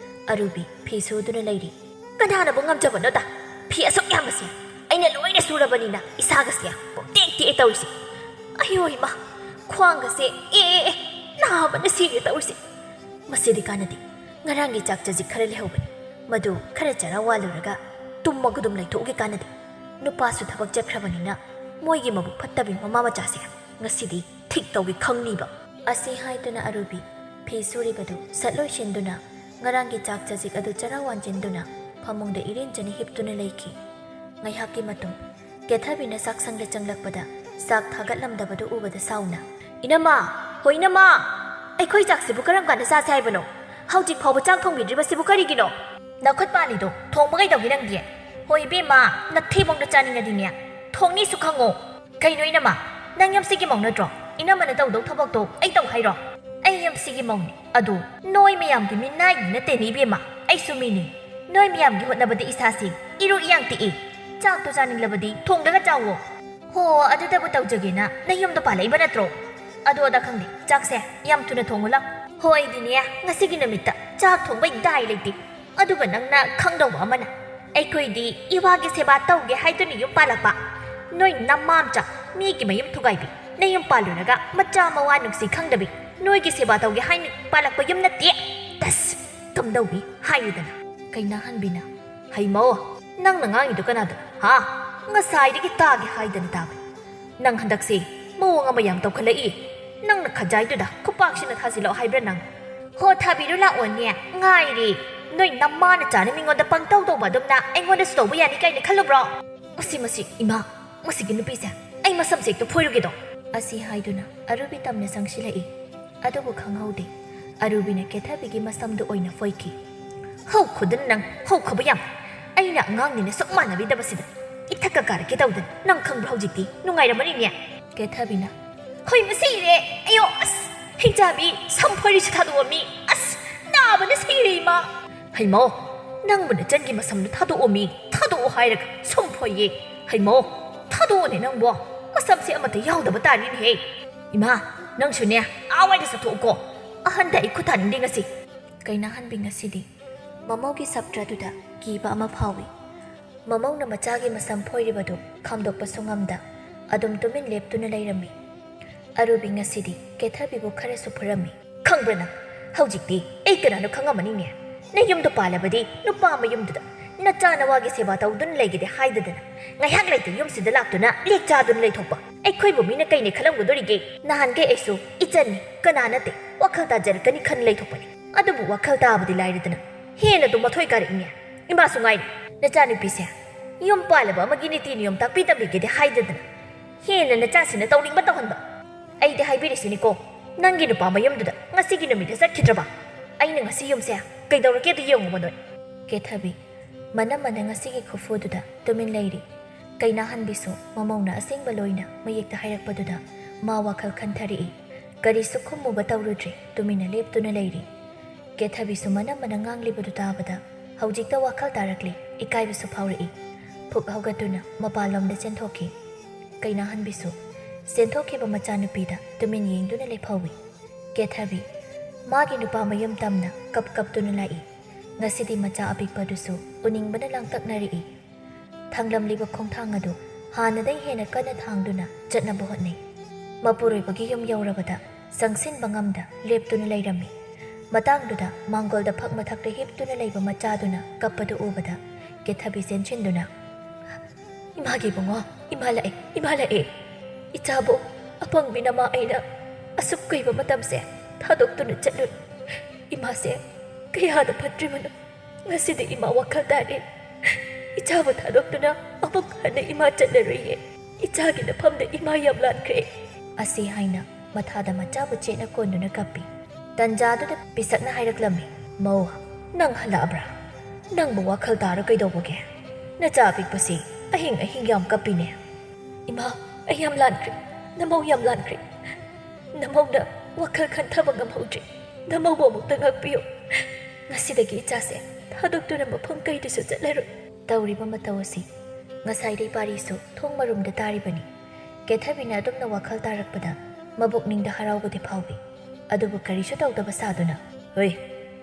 ꯑꯔꯨꯕꯤ ꯐꯤ ꯁꯨꯗꯨꯅ ꯂꯩꯔꯤ꯫ "ꯀꯅꯥꯅꯕꯨ ꯉꯝꯖꯕꯅꯣꯗ? ꯐꯤ ꯑꯁꯨꯛ ꯌꯥꯝꯕꯁꯦ ꯑꯩꯅ ꯂꯣꯏꯅ ꯁꯨꯔꯕꯅꯤꯅ ꯏꯁꯥꯒꯁꯦ ꯄꯨꯝꯇꯦꯛ ꯇꯦꯛꯑꯦ ꯇꯧꯔꯤꯁꯦ꯫ ꯑꯌꯣ ꯏꯃꯥ, ꯈ꯭ꯋꯥꯡꯒꯁꯦ ꯑꯦ, ꯑꯦ, ꯑꯦ, ꯅꯥꯕꯅ ꯁꯤꯔꯦ ꯇꯧꯔꯤꯁꯦ꯫ ꯃꯁꯤꯗꯤ ꯀꯥꯟꯅꯗꯦ꯫ ꯉꯔꯥꯡꯒꯤ ꯆꯥꯛ ꯆꯖꯤꯛ ꯈꯔ ꯂꯩꯍꯧꯕꯅꯤ, ꯃꯗꯨ ꯈꯔ ꯆꯔꯥ ꯋꯥꯜꯂꯨꯔꯒ ꯇꯨꯝꯃꯒ ꯑꯗꯨꯝ ꯂꯩꯊꯣꯛꯎꯒꯦ ꯀꯥꯟꯅꯗꯦ꯫ ꯅꯨꯄꯥꯁꯨ ꯊꯕꯛ ꯆꯠꯈ꯭ꯔꯕꯅꯤꯅ ꯃꯣꯏꯒꯤ ꯃꯕꯨꯛ ꯐꯠꯇꯕꯤ ꯃꯃꯥ ꯃꯆꯥꯁꯦ ꯉꯁꯤꯗꯤ ꯊꯤꯛ ꯇꯧꯒꯦ ꯈꯪꯅꯤꯕ꯫" ꯑꯁꯤ ꯍꯥꯏꯗꯨꯅ ꯑꯔꯨꯕꯤ ꯐꯤ ꯁꯨꯔꯤꯕꯗꯨ ꯁꯠ ꯂꯣꯏꯁꯤꯟꯗꯨꯅ ꯉꯔꯥꯡꯒꯤ ꯆꯥꯛ ꯆꯖꯤꯛ ꯑꯗꯨ ꯆꯔꯥ ꯋꯥꯟꯖꯤꯟꯗꯨꯅ ꯐꯃꯨꯡꯗ ꯏꯔꯦꯟꯖꯅ ꯍꯤꯞꯇꯨꯅ ꯂꯩꯈꯤ꯫ ꯉꯥꯏꯍꯥꯛꯀꯤ ꯃꯇꯨꯡ ꯀꯦꯊꯕꯤꯅ ꯆꯥꯛꯁꯪꯗ ꯆꯪꯂꯛꯄꯗ ꯆꯥꯛ ꯊꯥꯒꯠꯂꯝꯗꯕꯗꯨ ꯎꯕꯗ ꯁꯥꯎꯅ, "ꯏꯅꯝꯃ! ꯍꯣ ꯏꯅꯝꯃ! ꯑꯩꯈꯣꯏ ꯆꯥꯛꯁꯤꯕꯨ ꯀꯔꯝ ꯀꯥꯟꯗ ꯆꯥꯁꯦ ꯍꯥꯏꯕꯅꯣ? ꯍꯧꯖꯤꯛ ꯐꯥꯎꯕ ꯆꯥꯛ ꯊꯣꯡꯕꯤꯗ꯭ꯔꯤꯕꯁꯤꯕꯨ ꯀꯔꯤꯒꯤꯅꯣ? ꯅꯈꯨꯠ ꯄꯥꯜꯂꯤꯗꯣ ꯊꯣꯡꯕ ꯀꯩꯗꯧꯒꯦ ꯅꯪꯗꯤ? ꯍꯣ ꯏꯕꯦꯝꯃ, ꯅꯊꯤꯕꯣꯡꯗꯣ ꯆꯥꯅꯤꯡꯉꯗꯤꯅꯦ ꯊꯣꯡꯅꯤꯁꯨ ꯈꯪꯉꯣ꯫" "ꯀꯩꯅꯣ ꯏꯅꯝꯃ, ꯅꯪ ꯌꯨꯝꯁꯤꯒꯤ ꯃꯧ ꯅꯠꯇ꯭ꯔꯣ? ꯏꯅꯝꯃꯅ ꯇꯧꯗꯧ ꯊꯕꯛꯇꯣ ꯑꯩ ꯇꯧ ꯍꯥꯏꯔꯣ? ꯑꯩ ꯌꯨꯝꯁꯤꯒꯤ ꯃꯧꯅꯤ, ꯑꯗꯣ ꯅꯣꯏ ꯃꯌꯥꯝꯒꯤ ꯃꯤꯅꯥꯏꯗꯤ ꯅꯠꯇꯦꯅꯦ ꯏꯕꯦꯝꯃ, ꯑꯩꯁꯨ ꯃꯤꯅꯤ꯫ ꯅꯣꯏ ꯃꯌꯥꯝꯒꯤ ꯍꯣꯠꯅꯕꯗ ꯏꯁꯥꯁꯤ ꯏꯔꯨ ꯏꯌꯥꯡ ꯇꯦꯛꯏ꯫ ꯆꯥꯛꯇꯣ ꯆꯥꯅꯤꯡꯂꯕꯗꯤ ꯊꯣꯡꯂꯒ ꯆꯥꯎꯋꯣ꯫" "ꯍꯣ, ꯑꯗꯨꯗꯕꯨ ꯇꯧꯖꯒꯦꯅ ꯅꯌꯨꯝꯗ ꯄꯥꯜꯂꯛꯏꯕ ꯅꯠꯇ꯭ꯔꯣ? ꯑꯗꯣ ꯑꯗ ꯈꯪꯗꯦ, ꯆꯥꯛꯁꯦ ꯌꯥꯝ ꯊꯨꯅ ꯊꯣꯡꯉꯨ ꯂꯥꯎ꯫" "ꯍꯣ, ꯑꯩꯗꯤꯅꯦ ꯉꯁꯤꯒꯤ ꯅꯨꯃꯤꯠꯇ ꯆꯥꯛ ꯊꯣꯡꯕꯩ ꯗꯥꯏ ꯂꯩꯇꯦ꯫ ꯑꯗꯨꯒ ꯅꯪꯅ ꯈꯪꯗꯧꯕ ꯑꯃꯅ, ꯑꯩꯈꯣꯏꯗꯤ ꯏꯋꯥꯒꯤ ꯁꯦꯕꯥ ꯇꯧꯒꯦ ꯍꯥꯏꯗꯨꯅ ꯌꯨꯝ ꯄꯥꯜꯂꯛꯄ꯫ ꯅꯣꯏ ꯅꯃꯥꯝꯆꯥ, ꯃꯤꯒꯤ ꯃꯌꯨꯝ ꯊꯨꯒꯥꯏꯕꯤ, ꯅꯌꯨꯝ ꯄꯥꯜꯂꯨꯔꯒ ꯃꯆꯥ ꯃꯋꯥ ꯅꯨꯡꯁꯤ ꯈꯪꯗꯕꯤ, ꯅꯣꯏꯒꯤ ꯁꯦꯕꯥ ꯇꯧꯒꯦ ꯍꯥꯏꯅ ꯄꯥꯜꯂꯛꯄ ꯌꯨꯝ ꯅꯠꯇꯦ꯫ ꯇꯁ! ꯀꯝꯗꯧꯕꯤ ꯍꯥꯏꯔꯤꯗꯅ?" ꯀꯩꯅꯥꯍꯟꯕꯤꯅ, "ꯍꯩꯃꯧ, ꯅꯪꯅ ꯉꯥꯡꯉꯤꯗꯣ ꯀꯅꯥꯗ? ꯍꯥ? ꯉꯁꯥꯏꯗꯒꯤ ꯇꯥꯒꯦ ꯍꯥꯏꯗꯅ ꯇꯥꯕꯅꯤ꯫ ꯅꯪ ꯍꯟꯗꯛꯁꯦ ꯃꯑꯣꯡ ꯑꯃ ꯌꯥꯝ ꯇꯧꯈꯠꯂꯛꯏ꯫ ꯅꯪꯅ ꯈꯖꯥꯏꯗꯨꯗ ꯈꯨꯄꯥꯛꯁꯤꯅ ꯊꯥꯖꯤꯜꯂꯛꯑꯣ ꯍꯥꯏꯕ꯭ꯔꯥ ꯅꯪ? ꯍꯣ, ꯊꯥꯕꯤꯔꯨ ꯂꯥꯛꯑꯣꯅꯦ, ꯉꯥꯏꯔꯤ꯫ ꯅꯣꯏ ꯅꯃꯥꯅ ꯆꯥꯅ ꯃꯤꯉꯣꯟꯗ ꯄꯪꯇꯧ ꯇꯧꯕ ꯑꯗꯨꯝꯅ ꯑꯩꯉꯣꯟꯗꯁꯨ ꯇꯧꯕ ꯌꯥꯅꯤ ꯀꯥꯏꯅ ꯈꯜꯂꯨꯕ꯭ꯔꯣ? ꯃꯁꯤ, ꯃꯁꯤ, ꯏꯃꯥ, ꯃꯁꯤꯒꯤ ꯅꯨꯄꯤꯁꯦ, ꯑꯩ ꯃꯁꯝꯁꯦ ꯍꯦꯛꯇ ꯐꯣꯏꯔꯨꯒꯦꯗꯣ꯫ ꯑꯁꯤ ꯍꯥꯏꯗꯨꯅ ꯑꯔꯨꯕꯤ ꯇꯝꯅ ꯆꯪꯁꯤꯜꯂꯛꯏ꯫ ꯑꯗꯨꯕꯨ ꯈꯪꯍꯧꯗꯦ, ꯑꯔꯨꯕꯤꯅ ꯀꯦꯊꯕꯤꯒꯤ ꯃꯁꯝꯗꯨ ꯑꯣꯏꯅ ꯐꯣꯏꯈꯤ꯫ ꯍꯧꯈꯣꯗꯅ ꯅꯪ, ꯍꯧꯈꯣꯕ ꯌꯥꯝ꯫ ꯑꯩꯅ ꯑꯉꯥꯡꯅꯤꯅ ꯁꯨꯛ ꯃꯥꯟꯅꯕꯤꯗꯕꯁꯤꯗ ꯏꯊꯛꯀ ꯀꯥꯔꯛꯀꯦ ꯇꯧꯗꯅ꯫ ꯅꯪ ꯈꯪꯕ꯭ꯔꯣ ꯍꯧꯖꯤꯛꯇꯤ ꯅꯨꯡꯉꯥꯏꯔꯝꯃꯅꯤꯅꯦ? ꯀꯦꯊꯕꯤꯅ, ꯍꯣꯏ, ꯃꯁꯤ ꯏꯔꯦ꯫ ꯑꯌꯣ, ꯑꯁ, ꯍꯤꯡꯆꯥꯕꯤ, ꯁꯝ ꯐꯣꯏꯔꯤꯁꯨ ꯊꯥꯗꯣꯛꯑꯝꯃꯤ꯫ ꯑꯁ, ꯅꯥꯕꯅ ꯁꯤꯔꯦ, ꯏꯃꯥ꯫ ꯍꯩꯃꯣ, ꯅꯪꯕꯨ ꯅꯆꯟꯒꯤ ꯃꯁꯝꯗꯨ ꯊꯥꯗꯣꯛꯑꯝꯃꯤ, ꯊꯥꯗꯣꯛꯑꯣ ꯍꯥꯏꯔꯒ ꯁꯝ ꯐꯣꯏꯌꯦ꯫ ꯍꯩꯃꯣ, ꯊꯥꯗꯣꯛꯑꯣꯅꯦ ꯅꯪꯕꯣ꯫ ꯃꯁꯝꯁꯦ ꯑꯃꯠꯇ ꯌꯥꯎꯗꯕ ꯇꯥꯔꯤꯅꯦꯍꯦ꯫ ꯏꯃꯥ, ꯅꯪꯁꯨꯅꯦ, ꯑꯥ ꯋꯥꯏꯗ ꯆꯠꯊꯣꯛꯎꯀꯣ꯫ ꯑꯍꯟꯗ ꯑꯩ ꯈꯨꯠ ꯊꯥꯅꯤꯡꯗꯦ ꯉꯁꯤ꯫ ꯀꯩꯅꯥꯍꯟꯕꯤ ꯉꯁꯤꯗꯤ ꯃꯃꯧꯒꯤ ꯁꯞꯇ꯭ꯔꯗꯨꯗ ꯀꯤꯕ ꯑꯃ ꯐꯥꯎꯏ꯫ ꯃꯃꯧꯅ ꯃꯆꯥꯒꯤ ꯃꯁꯝ ꯐꯣꯏꯔꯤꯕꯗꯨ ꯈꯥꯝꯗꯣꯛꯄꯁꯨ ꯉꯝꯗ ꯑꯗꯨꯝ ꯇꯨꯃꯤꯟ ꯂꯦꯞꯇꯨꯅ ꯂꯩꯔꯝꯃꯤ꯫ ꯑꯔꯨꯕꯤ ꯉꯁꯤꯗꯤ ꯀꯦꯊꯕꯤꯕꯨ ꯈꯔꯁꯨ ꯐꯨꯔꯝꯃꯤ꯫ ꯈꯪꯕ꯭ꯔꯥ ꯅꯪ? ꯍꯧꯖꯤꯛꯇꯤ ꯑꯩ ꯀꯅꯥꯅꯣ ꯈꯪꯉꯝꯃꯅꯤꯅꯦ꯫ ꯅꯌꯨꯝꯗꯣ ꯄꯥꯜꯂꯕꯗꯤ ꯅꯨꯄꯥ ꯃꯌꯨꯝꯗꯨꯗ ꯅꯆꯥ ꯅꯋꯥꯒꯤ ꯁꯦꯕꯥ ꯇꯧꯗꯨꯅ ꯂꯩꯒꯦꯗꯤ ꯍꯥꯏꯗꯗꯅ ꯉꯥꯏꯍꯥꯛ ꯂꯩꯇ ꯌꯨꯝꯁꯤꯗ ꯂꯥꯛꯇꯨꯅ ꯂꯦꯛ ꯆꯥꯗꯨꯅ ꯂꯩꯊꯣꯛꯄ꯫ ꯑꯩꯈꯣꯏꯕꯨ ꯃꯤꯅ ꯀꯩꯅꯦ ꯈꯜꯂꯝꯒꯗꯣꯔꯤꯒꯦ? ꯅꯍꯥꯟꯈꯩ ꯑꯩꯁꯨ ꯏꯆꯟꯅꯤ, ꯀꯅꯥ ꯅꯠꯇꯦ, ꯋꯥꯈꯜ ꯇꯥꯖꯔꯛꯀꯅꯤ ꯈꯟ ꯂꯩꯊꯣꯛꯄꯅꯤ꯫ ꯑꯗꯨꯕꯨ ꯋꯥꯈꯜ ꯇꯥꯕꯗꯤ ꯂꯥꯏꯔꯗꯅ ꯍꯦꯟꯅ ꯑꯗꯨꯝ ꯃꯊꯣꯏ ꯀꯥꯔꯛꯏꯅꯦ꯫ ꯏꯃꯥꯁꯨ ꯉꯥꯏꯔꯦ, ꯅꯆꯥꯅꯨꯄꯤꯁꯦ ꯌꯨꯝ ꯄꯥꯜꯂꯕ ꯑꯃꯒꯤ ꯅꯤꯇꯤ ꯅꯤꯌꯣꯝ ꯇꯥꯛꯄꯤ ꯇꯝꯕꯤꯒꯦꯗꯤ ꯍꯥꯏꯗꯗꯅ ꯍꯦꯟꯅ ꯅꯆꯥꯁꯤꯅ ꯇꯧꯅꯤꯡꯕ ꯇꯧꯍꯟꯕ꯫ ꯑꯩꯗꯤ ꯍꯥꯏꯕꯤꯔꯤꯁꯤꯅꯤꯀꯣ, ꯅꯪꯒꯤ ꯅꯨꯄꯥ ꯃꯌꯨꯝꯗꯨꯗ ꯉꯁꯤꯒꯤ ꯅꯨꯃꯤꯠꯇ ꯆꯠꯈꯤꯗ꯭ꯔꯕ? ꯑꯩꯅ ꯉꯁꯤ ꯌꯨꯝꯁꯦ ꯀꯩꯗꯧꯔꯒꯦꯗꯣ ꯌꯦꯡꯉꯨꯕ ꯅꯣꯏ꯫ ꯀꯦꯊꯕꯤ ꯃꯅꯝ ꯃꯅ ꯉꯁꯤꯒꯤ ꯈꯨꯐꯨꯗꯨꯗ ꯇꯨꯃꯤꯟ ꯂꯩꯔꯤ꯫ ꯀꯩꯅꯥꯍꯟꯕꯤꯁꯨ ꯃꯃꯧꯅ ꯑꯁꯦꯡꯕ ꯂꯣꯏꯅ ꯃꯌꯦꯛꯇ ꯍꯥꯏꯔꯛꯄꯗꯨꯗ ꯃꯥ ꯋꯥꯈꯜ ꯈꯟꯊꯔꯛꯏ꯫ ꯀꯔꯤꯁꯨ ꯈꯨꯝꯃꯨꯕ ꯇꯧꯔꯨꯗ꯭ꯔꯦ, ꯇꯨꯃꯤꯟꯅ ꯂꯦꯞꯇꯨꯅ ꯂꯩꯔꯤ꯫ ꯀꯦꯊꯕꯤꯁꯨ ꯃꯅꯝ ꯃꯅ ꯉꯥꯡꯂꯤꯕꯗꯨ ꯇꯥꯕꯗ ꯍꯧꯖꯤꯛꯇ ꯋꯥꯈꯜ ꯇꯥꯔꯛꯂꯦ, ꯏꯀꯥꯏꯕꯁꯨ ꯐꯥꯎꯔꯛꯏ꯫ ꯐꯨꯛ ꯍꯧꯒꯠꯇꯨꯅ ꯃꯄꯥꯟꯂꯣꯝꯗ ꯆꯦꯟꯊꯣꯛꯈꯤ꯫ ꯀꯩꯅꯥꯍꯟꯕꯤꯁꯨ ꯆꯦꯟꯊꯣꯛꯈꯤꯕ ꯃꯆꯥꯅꯨꯄꯤꯗ ꯇꯨꯃꯤꯟ ꯌꯦꯡꯗꯨꯅ ꯂꯦꯞꯍꯧꯏ꯫ ꯀꯦꯊꯕꯤ ꯃꯥꯒꯤ ꯅꯨꯄꯥ ꯃꯌꯨꯝ ꯇꯝꯅ ꯀꯞ ꯀꯞꯇꯨꯅ ꯂꯥꯛꯏ꯫ ꯉꯁꯤꯗꯤ ꯃꯆꯥ ꯑꯄꯤꯛꯄꯗꯨꯁꯨ ꯎꯅꯤꯡꯕꯅ ꯂꯥꯡꯇꯛꯅꯔꯛꯏ꯫ ꯊꯥꯡꯂꯝꯂꯤꯕ ꯈꯣꯡꯊꯥꯡ ꯑꯗꯨ ꯍꯥꯟꯅꯗꯩ ꯍꯦꯟꯅ ꯀꯟꯅ ꯊꯥꯡꯗꯨꯅ ꯆꯠꯅꯕ ꯍꯣꯠꯅꯩ꯫ ꯃꯄꯨꯔꯣꯏꯕꯒꯤ ꯌꯨꯝ ꯌꯧꯔꯕꯗ ꯆꯪꯁꯤꯟꯕ ꯉꯝꯗ ꯂꯦꯞꯇꯨꯅ ꯂꯩꯔꯝꯃꯤ꯫ ꯃꯇꯥꯡꯗꯨꯗ ꯃꯥꯡꯒꯣꯜꯗ ꯐꯛ ꯃꯊꯛꯇ ꯍꯤꯞꯇꯨꯅ ꯂꯩꯕ ꯃꯆꯥꯗꯨꯅ ꯀꯞꯄꯗꯨ ꯎꯕꯗ ꯀꯦꯊꯕꯤ ꯆꯦꯟꯁꯤꯟꯗꯨꯅ, "ꯏꯃꯥꯒꯤ ꯏꯕꯨꯡꯉꯣ, ꯏꯃꯥ ꯂꯥꯛꯑꯦ, ꯏꯃꯥ ꯂꯥꯛꯑꯦ꯫ ꯏꯆꯥꯕꯨ ꯑꯄꯪꯕꯤ ꯅꯃꯥ ꯑꯩꯅ ꯑꯁꯨꯛ ꯀꯨꯏꯕ ꯃꯇꯝꯁꯦ ꯊꯥꯗꯣꯛꯇꯨꯅ ꯆꯠꯂꯨꯔꯦ꯫ ꯏꯃꯥꯁꯦ ꯀꯌꯥꯗ ꯐꯠꯇ꯭ꯔꯤꯕꯅꯣ꯫ ꯉꯁꯤꯗꯤ ꯏꯃꯥ ꯋꯥꯈꯜ ꯇꯥꯔꯦ꯫ ꯏꯆꯥꯕꯨ ꯊꯥꯗꯣꯛꯇꯨꯅ ꯑꯃꯨꯛ ꯍꯟꯅ ꯏꯃꯥ ꯆꯠꯂꯔꯣꯏꯌꯦ꯫ ꯏꯆꯥꯒꯤ ꯅꯐꯝꯗ ꯏꯃꯥ ꯌꯥꯝ ꯂꯥꯟꯈ꯭ꯔꯦ꯫ ꯑꯁꯤ ꯍꯥꯏꯅ ꯃꯊꯥꯗ ꯃꯆꯥꯕꯨ ꯆꯦꯠꯅ ꯀꯣꯟꯗꯨꯅ ꯀꯞꯄꯤ꯫ ꯇꯟꯖꯥꯗꯨꯗ ꯄꯤꯁꯛꯅ ꯍꯥꯏꯔꯛꯂꯝꯃꯤ, "ꯃꯧ, ꯅꯪ ꯍꯜꯂꯛꯑꯕ꯭ꯔꯥ? ꯅꯪꯕꯨ ꯋꯥꯈꯜ ꯇꯥꯔ ꯀꯩꯗꯧꯕꯒꯦ? ꯅꯆꯥ ꯑꯄꯤꯛꯄꯁꯤ ꯑꯍꯤꯡ ꯑꯍꯤꯡ ꯌꯥꯝ ꯀꯞꯄꯤꯅꯦ꯫" "ꯏꯃꯥ, ꯑꯩ ꯌꯥꯝ ꯂꯥꯟꯈ꯭ꯔꯦ꯫ ꯅꯃꯧ ꯌꯥꯝ ꯂꯥꯟꯈ꯭ꯔꯦ꯫ ꯅꯃꯧꯅ ꯋꯥꯈꯜ ꯈꯟꯊꯕ ꯉꯝꯍꯧꯗ꯭ꯔꯦ꯫ ꯅꯃꯧꯕꯨ ꯑꯃꯨꯛꯇ ꯉꯥꯛꯄꯤꯌꯨ꯫ ꯉꯁꯤꯗꯒꯤ ꯏꯆꯥꯁꯦ ꯊꯥꯗꯣꯛꯇꯨꯅ ꯃꯐꯝ ꯀꯩꯗꯁꯨ ꯆꯠꯂꯔꯣꯏ꯫" ꯇꯧꯔꯤꯕ ꯃꯇꯧ ꯑꯁꯤ ꯉꯁꯥꯏꯗꯩ ꯄꯥꯔꯤꯁꯨ ꯊꯣꯡ ꯃꯔꯨꯝꯗ ꯇꯥꯔꯤꯕꯅꯤ꯫ ꯀꯦꯊꯕꯤꯅ ꯑꯗꯨꯝꯅ ꯋꯥꯈꯜ ꯇꯥꯔꯛꯄꯗ ꯃꯕꯨꯛꯅꯤꯡꯗ ꯍꯔꯥꯎꯕꯗꯤ ꯐꯥꯎꯏ꯫ ꯑꯗꯨꯕꯨ ꯀꯔꯤꯁꯨ ꯇꯧꯗꯕ ꯁꯥꯗꯨꯅ, "ꯍꯣꯏ,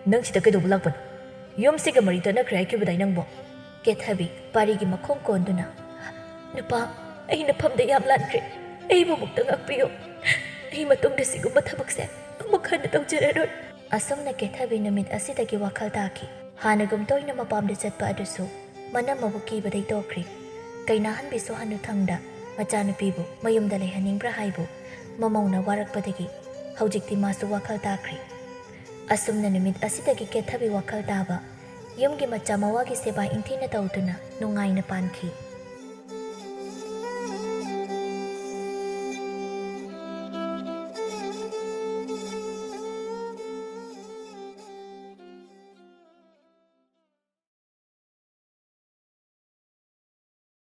ꯅꯪ ꯁꯤꯗ ꯀꯩꯗꯧꯕ ꯂꯥꯛꯄꯅꯣ? ꯌꯨꯝꯁꯤꯒ ꯃꯔꯤ ꯇꯠꯅꯈ꯭ꯔꯦ ꯍꯥꯏꯈꯤꯕꯗꯥꯏ ꯅꯪꯕꯣ?" ꯀꯦꯊꯕꯤ ꯄꯥꯔꯤꯒꯤ ꯃꯈꯣꯡ ꯀꯣꯟꯗꯨꯅ, "ꯅꯨꯄꯥ, ꯑꯩ ꯅꯐꯝꯗ ꯌꯥꯝ ꯂꯥꯟꯈ꯭ꯔꯦ꯫ ꯑꯩꯕꯨ ꯑꯃꯨꯛꯇ ꯉꯥꯛꯄꯤꯌꯨ꯫ ꯑꯩ ꯃꯇꯨꯡꯗ ꯁꯤꯒꯨꯝꯕ ꯊꯕꯛꯁꯦ ꯑꯃꯨꯛ ꯍꯟꯅ ꯇꯧꯖꯔꯔꯣꯏ꯫" ꯑꯁꯨꯝꯅ ꯀꯦꯊꯕꯤ ꯅꯨꯃꯤꯠ ꯑꯁꯤꯗꯒꯤ ꯋꯥꯈꯜ ꯇꯥꯈꯤ꯫ ꯍꯥꯟꯅꯒꯨꯝ ꯇꯣꯏꯅ ꯃꯄꯥꯝꯗ ꯆꯠꯄ ꯑꯗꯨꯁꯨ ꯃꯅꯝ ꯃꯕꯨꯛ ꯀꯤꯕꯗꯩ ꯇꯣꯛꯈ꯭ꯔꯦ꯫ ꯀꯩꯅꯥꯍꯟꯕꯤꯁꯨ ꯍꯅꯨꯊꯪꯗ ꯃꯆꯥꯅꯨꯄꯤꯕꯨ ꯃꯌꯨꯝꯗ ꯂꯩꯍꯟꯅꯤꯡꯕ꯭ꯔꯥ ꯍꯥꯏꯕꯨ ꯃꯃꯧꯅ ꯋꯥꯔꯛꯄꯗꯒꯤ ꯍꯧꯖꯤꯛꯇꯤ ꯃꯥꯁꯨ ꯋꯥꯈꯜ ꯇꯥꯈ꯭ꯔꯦ꯫ ꯑꯁꯨꯝꯅ ꯅꯨꯃꯤꯠ ꯑꯁꯤꯗꯒꯤ ꯀꯦꯊꯕꯤ ꯋꯥꯈꯜ ꯇꯥꯕ, ꯌꯨꯝꯒꯤ ꯃꯆꯥ ꯃꯋꯥꯒꯤ ꯁꯦꯕꯥ ꯏꯪꯊꯤꯅ ꯇꯧꯗꯨꯅ ꯅꯨꯡꯉꯥꯏꯅ ꯄꯥꯟꯈꯤ꯫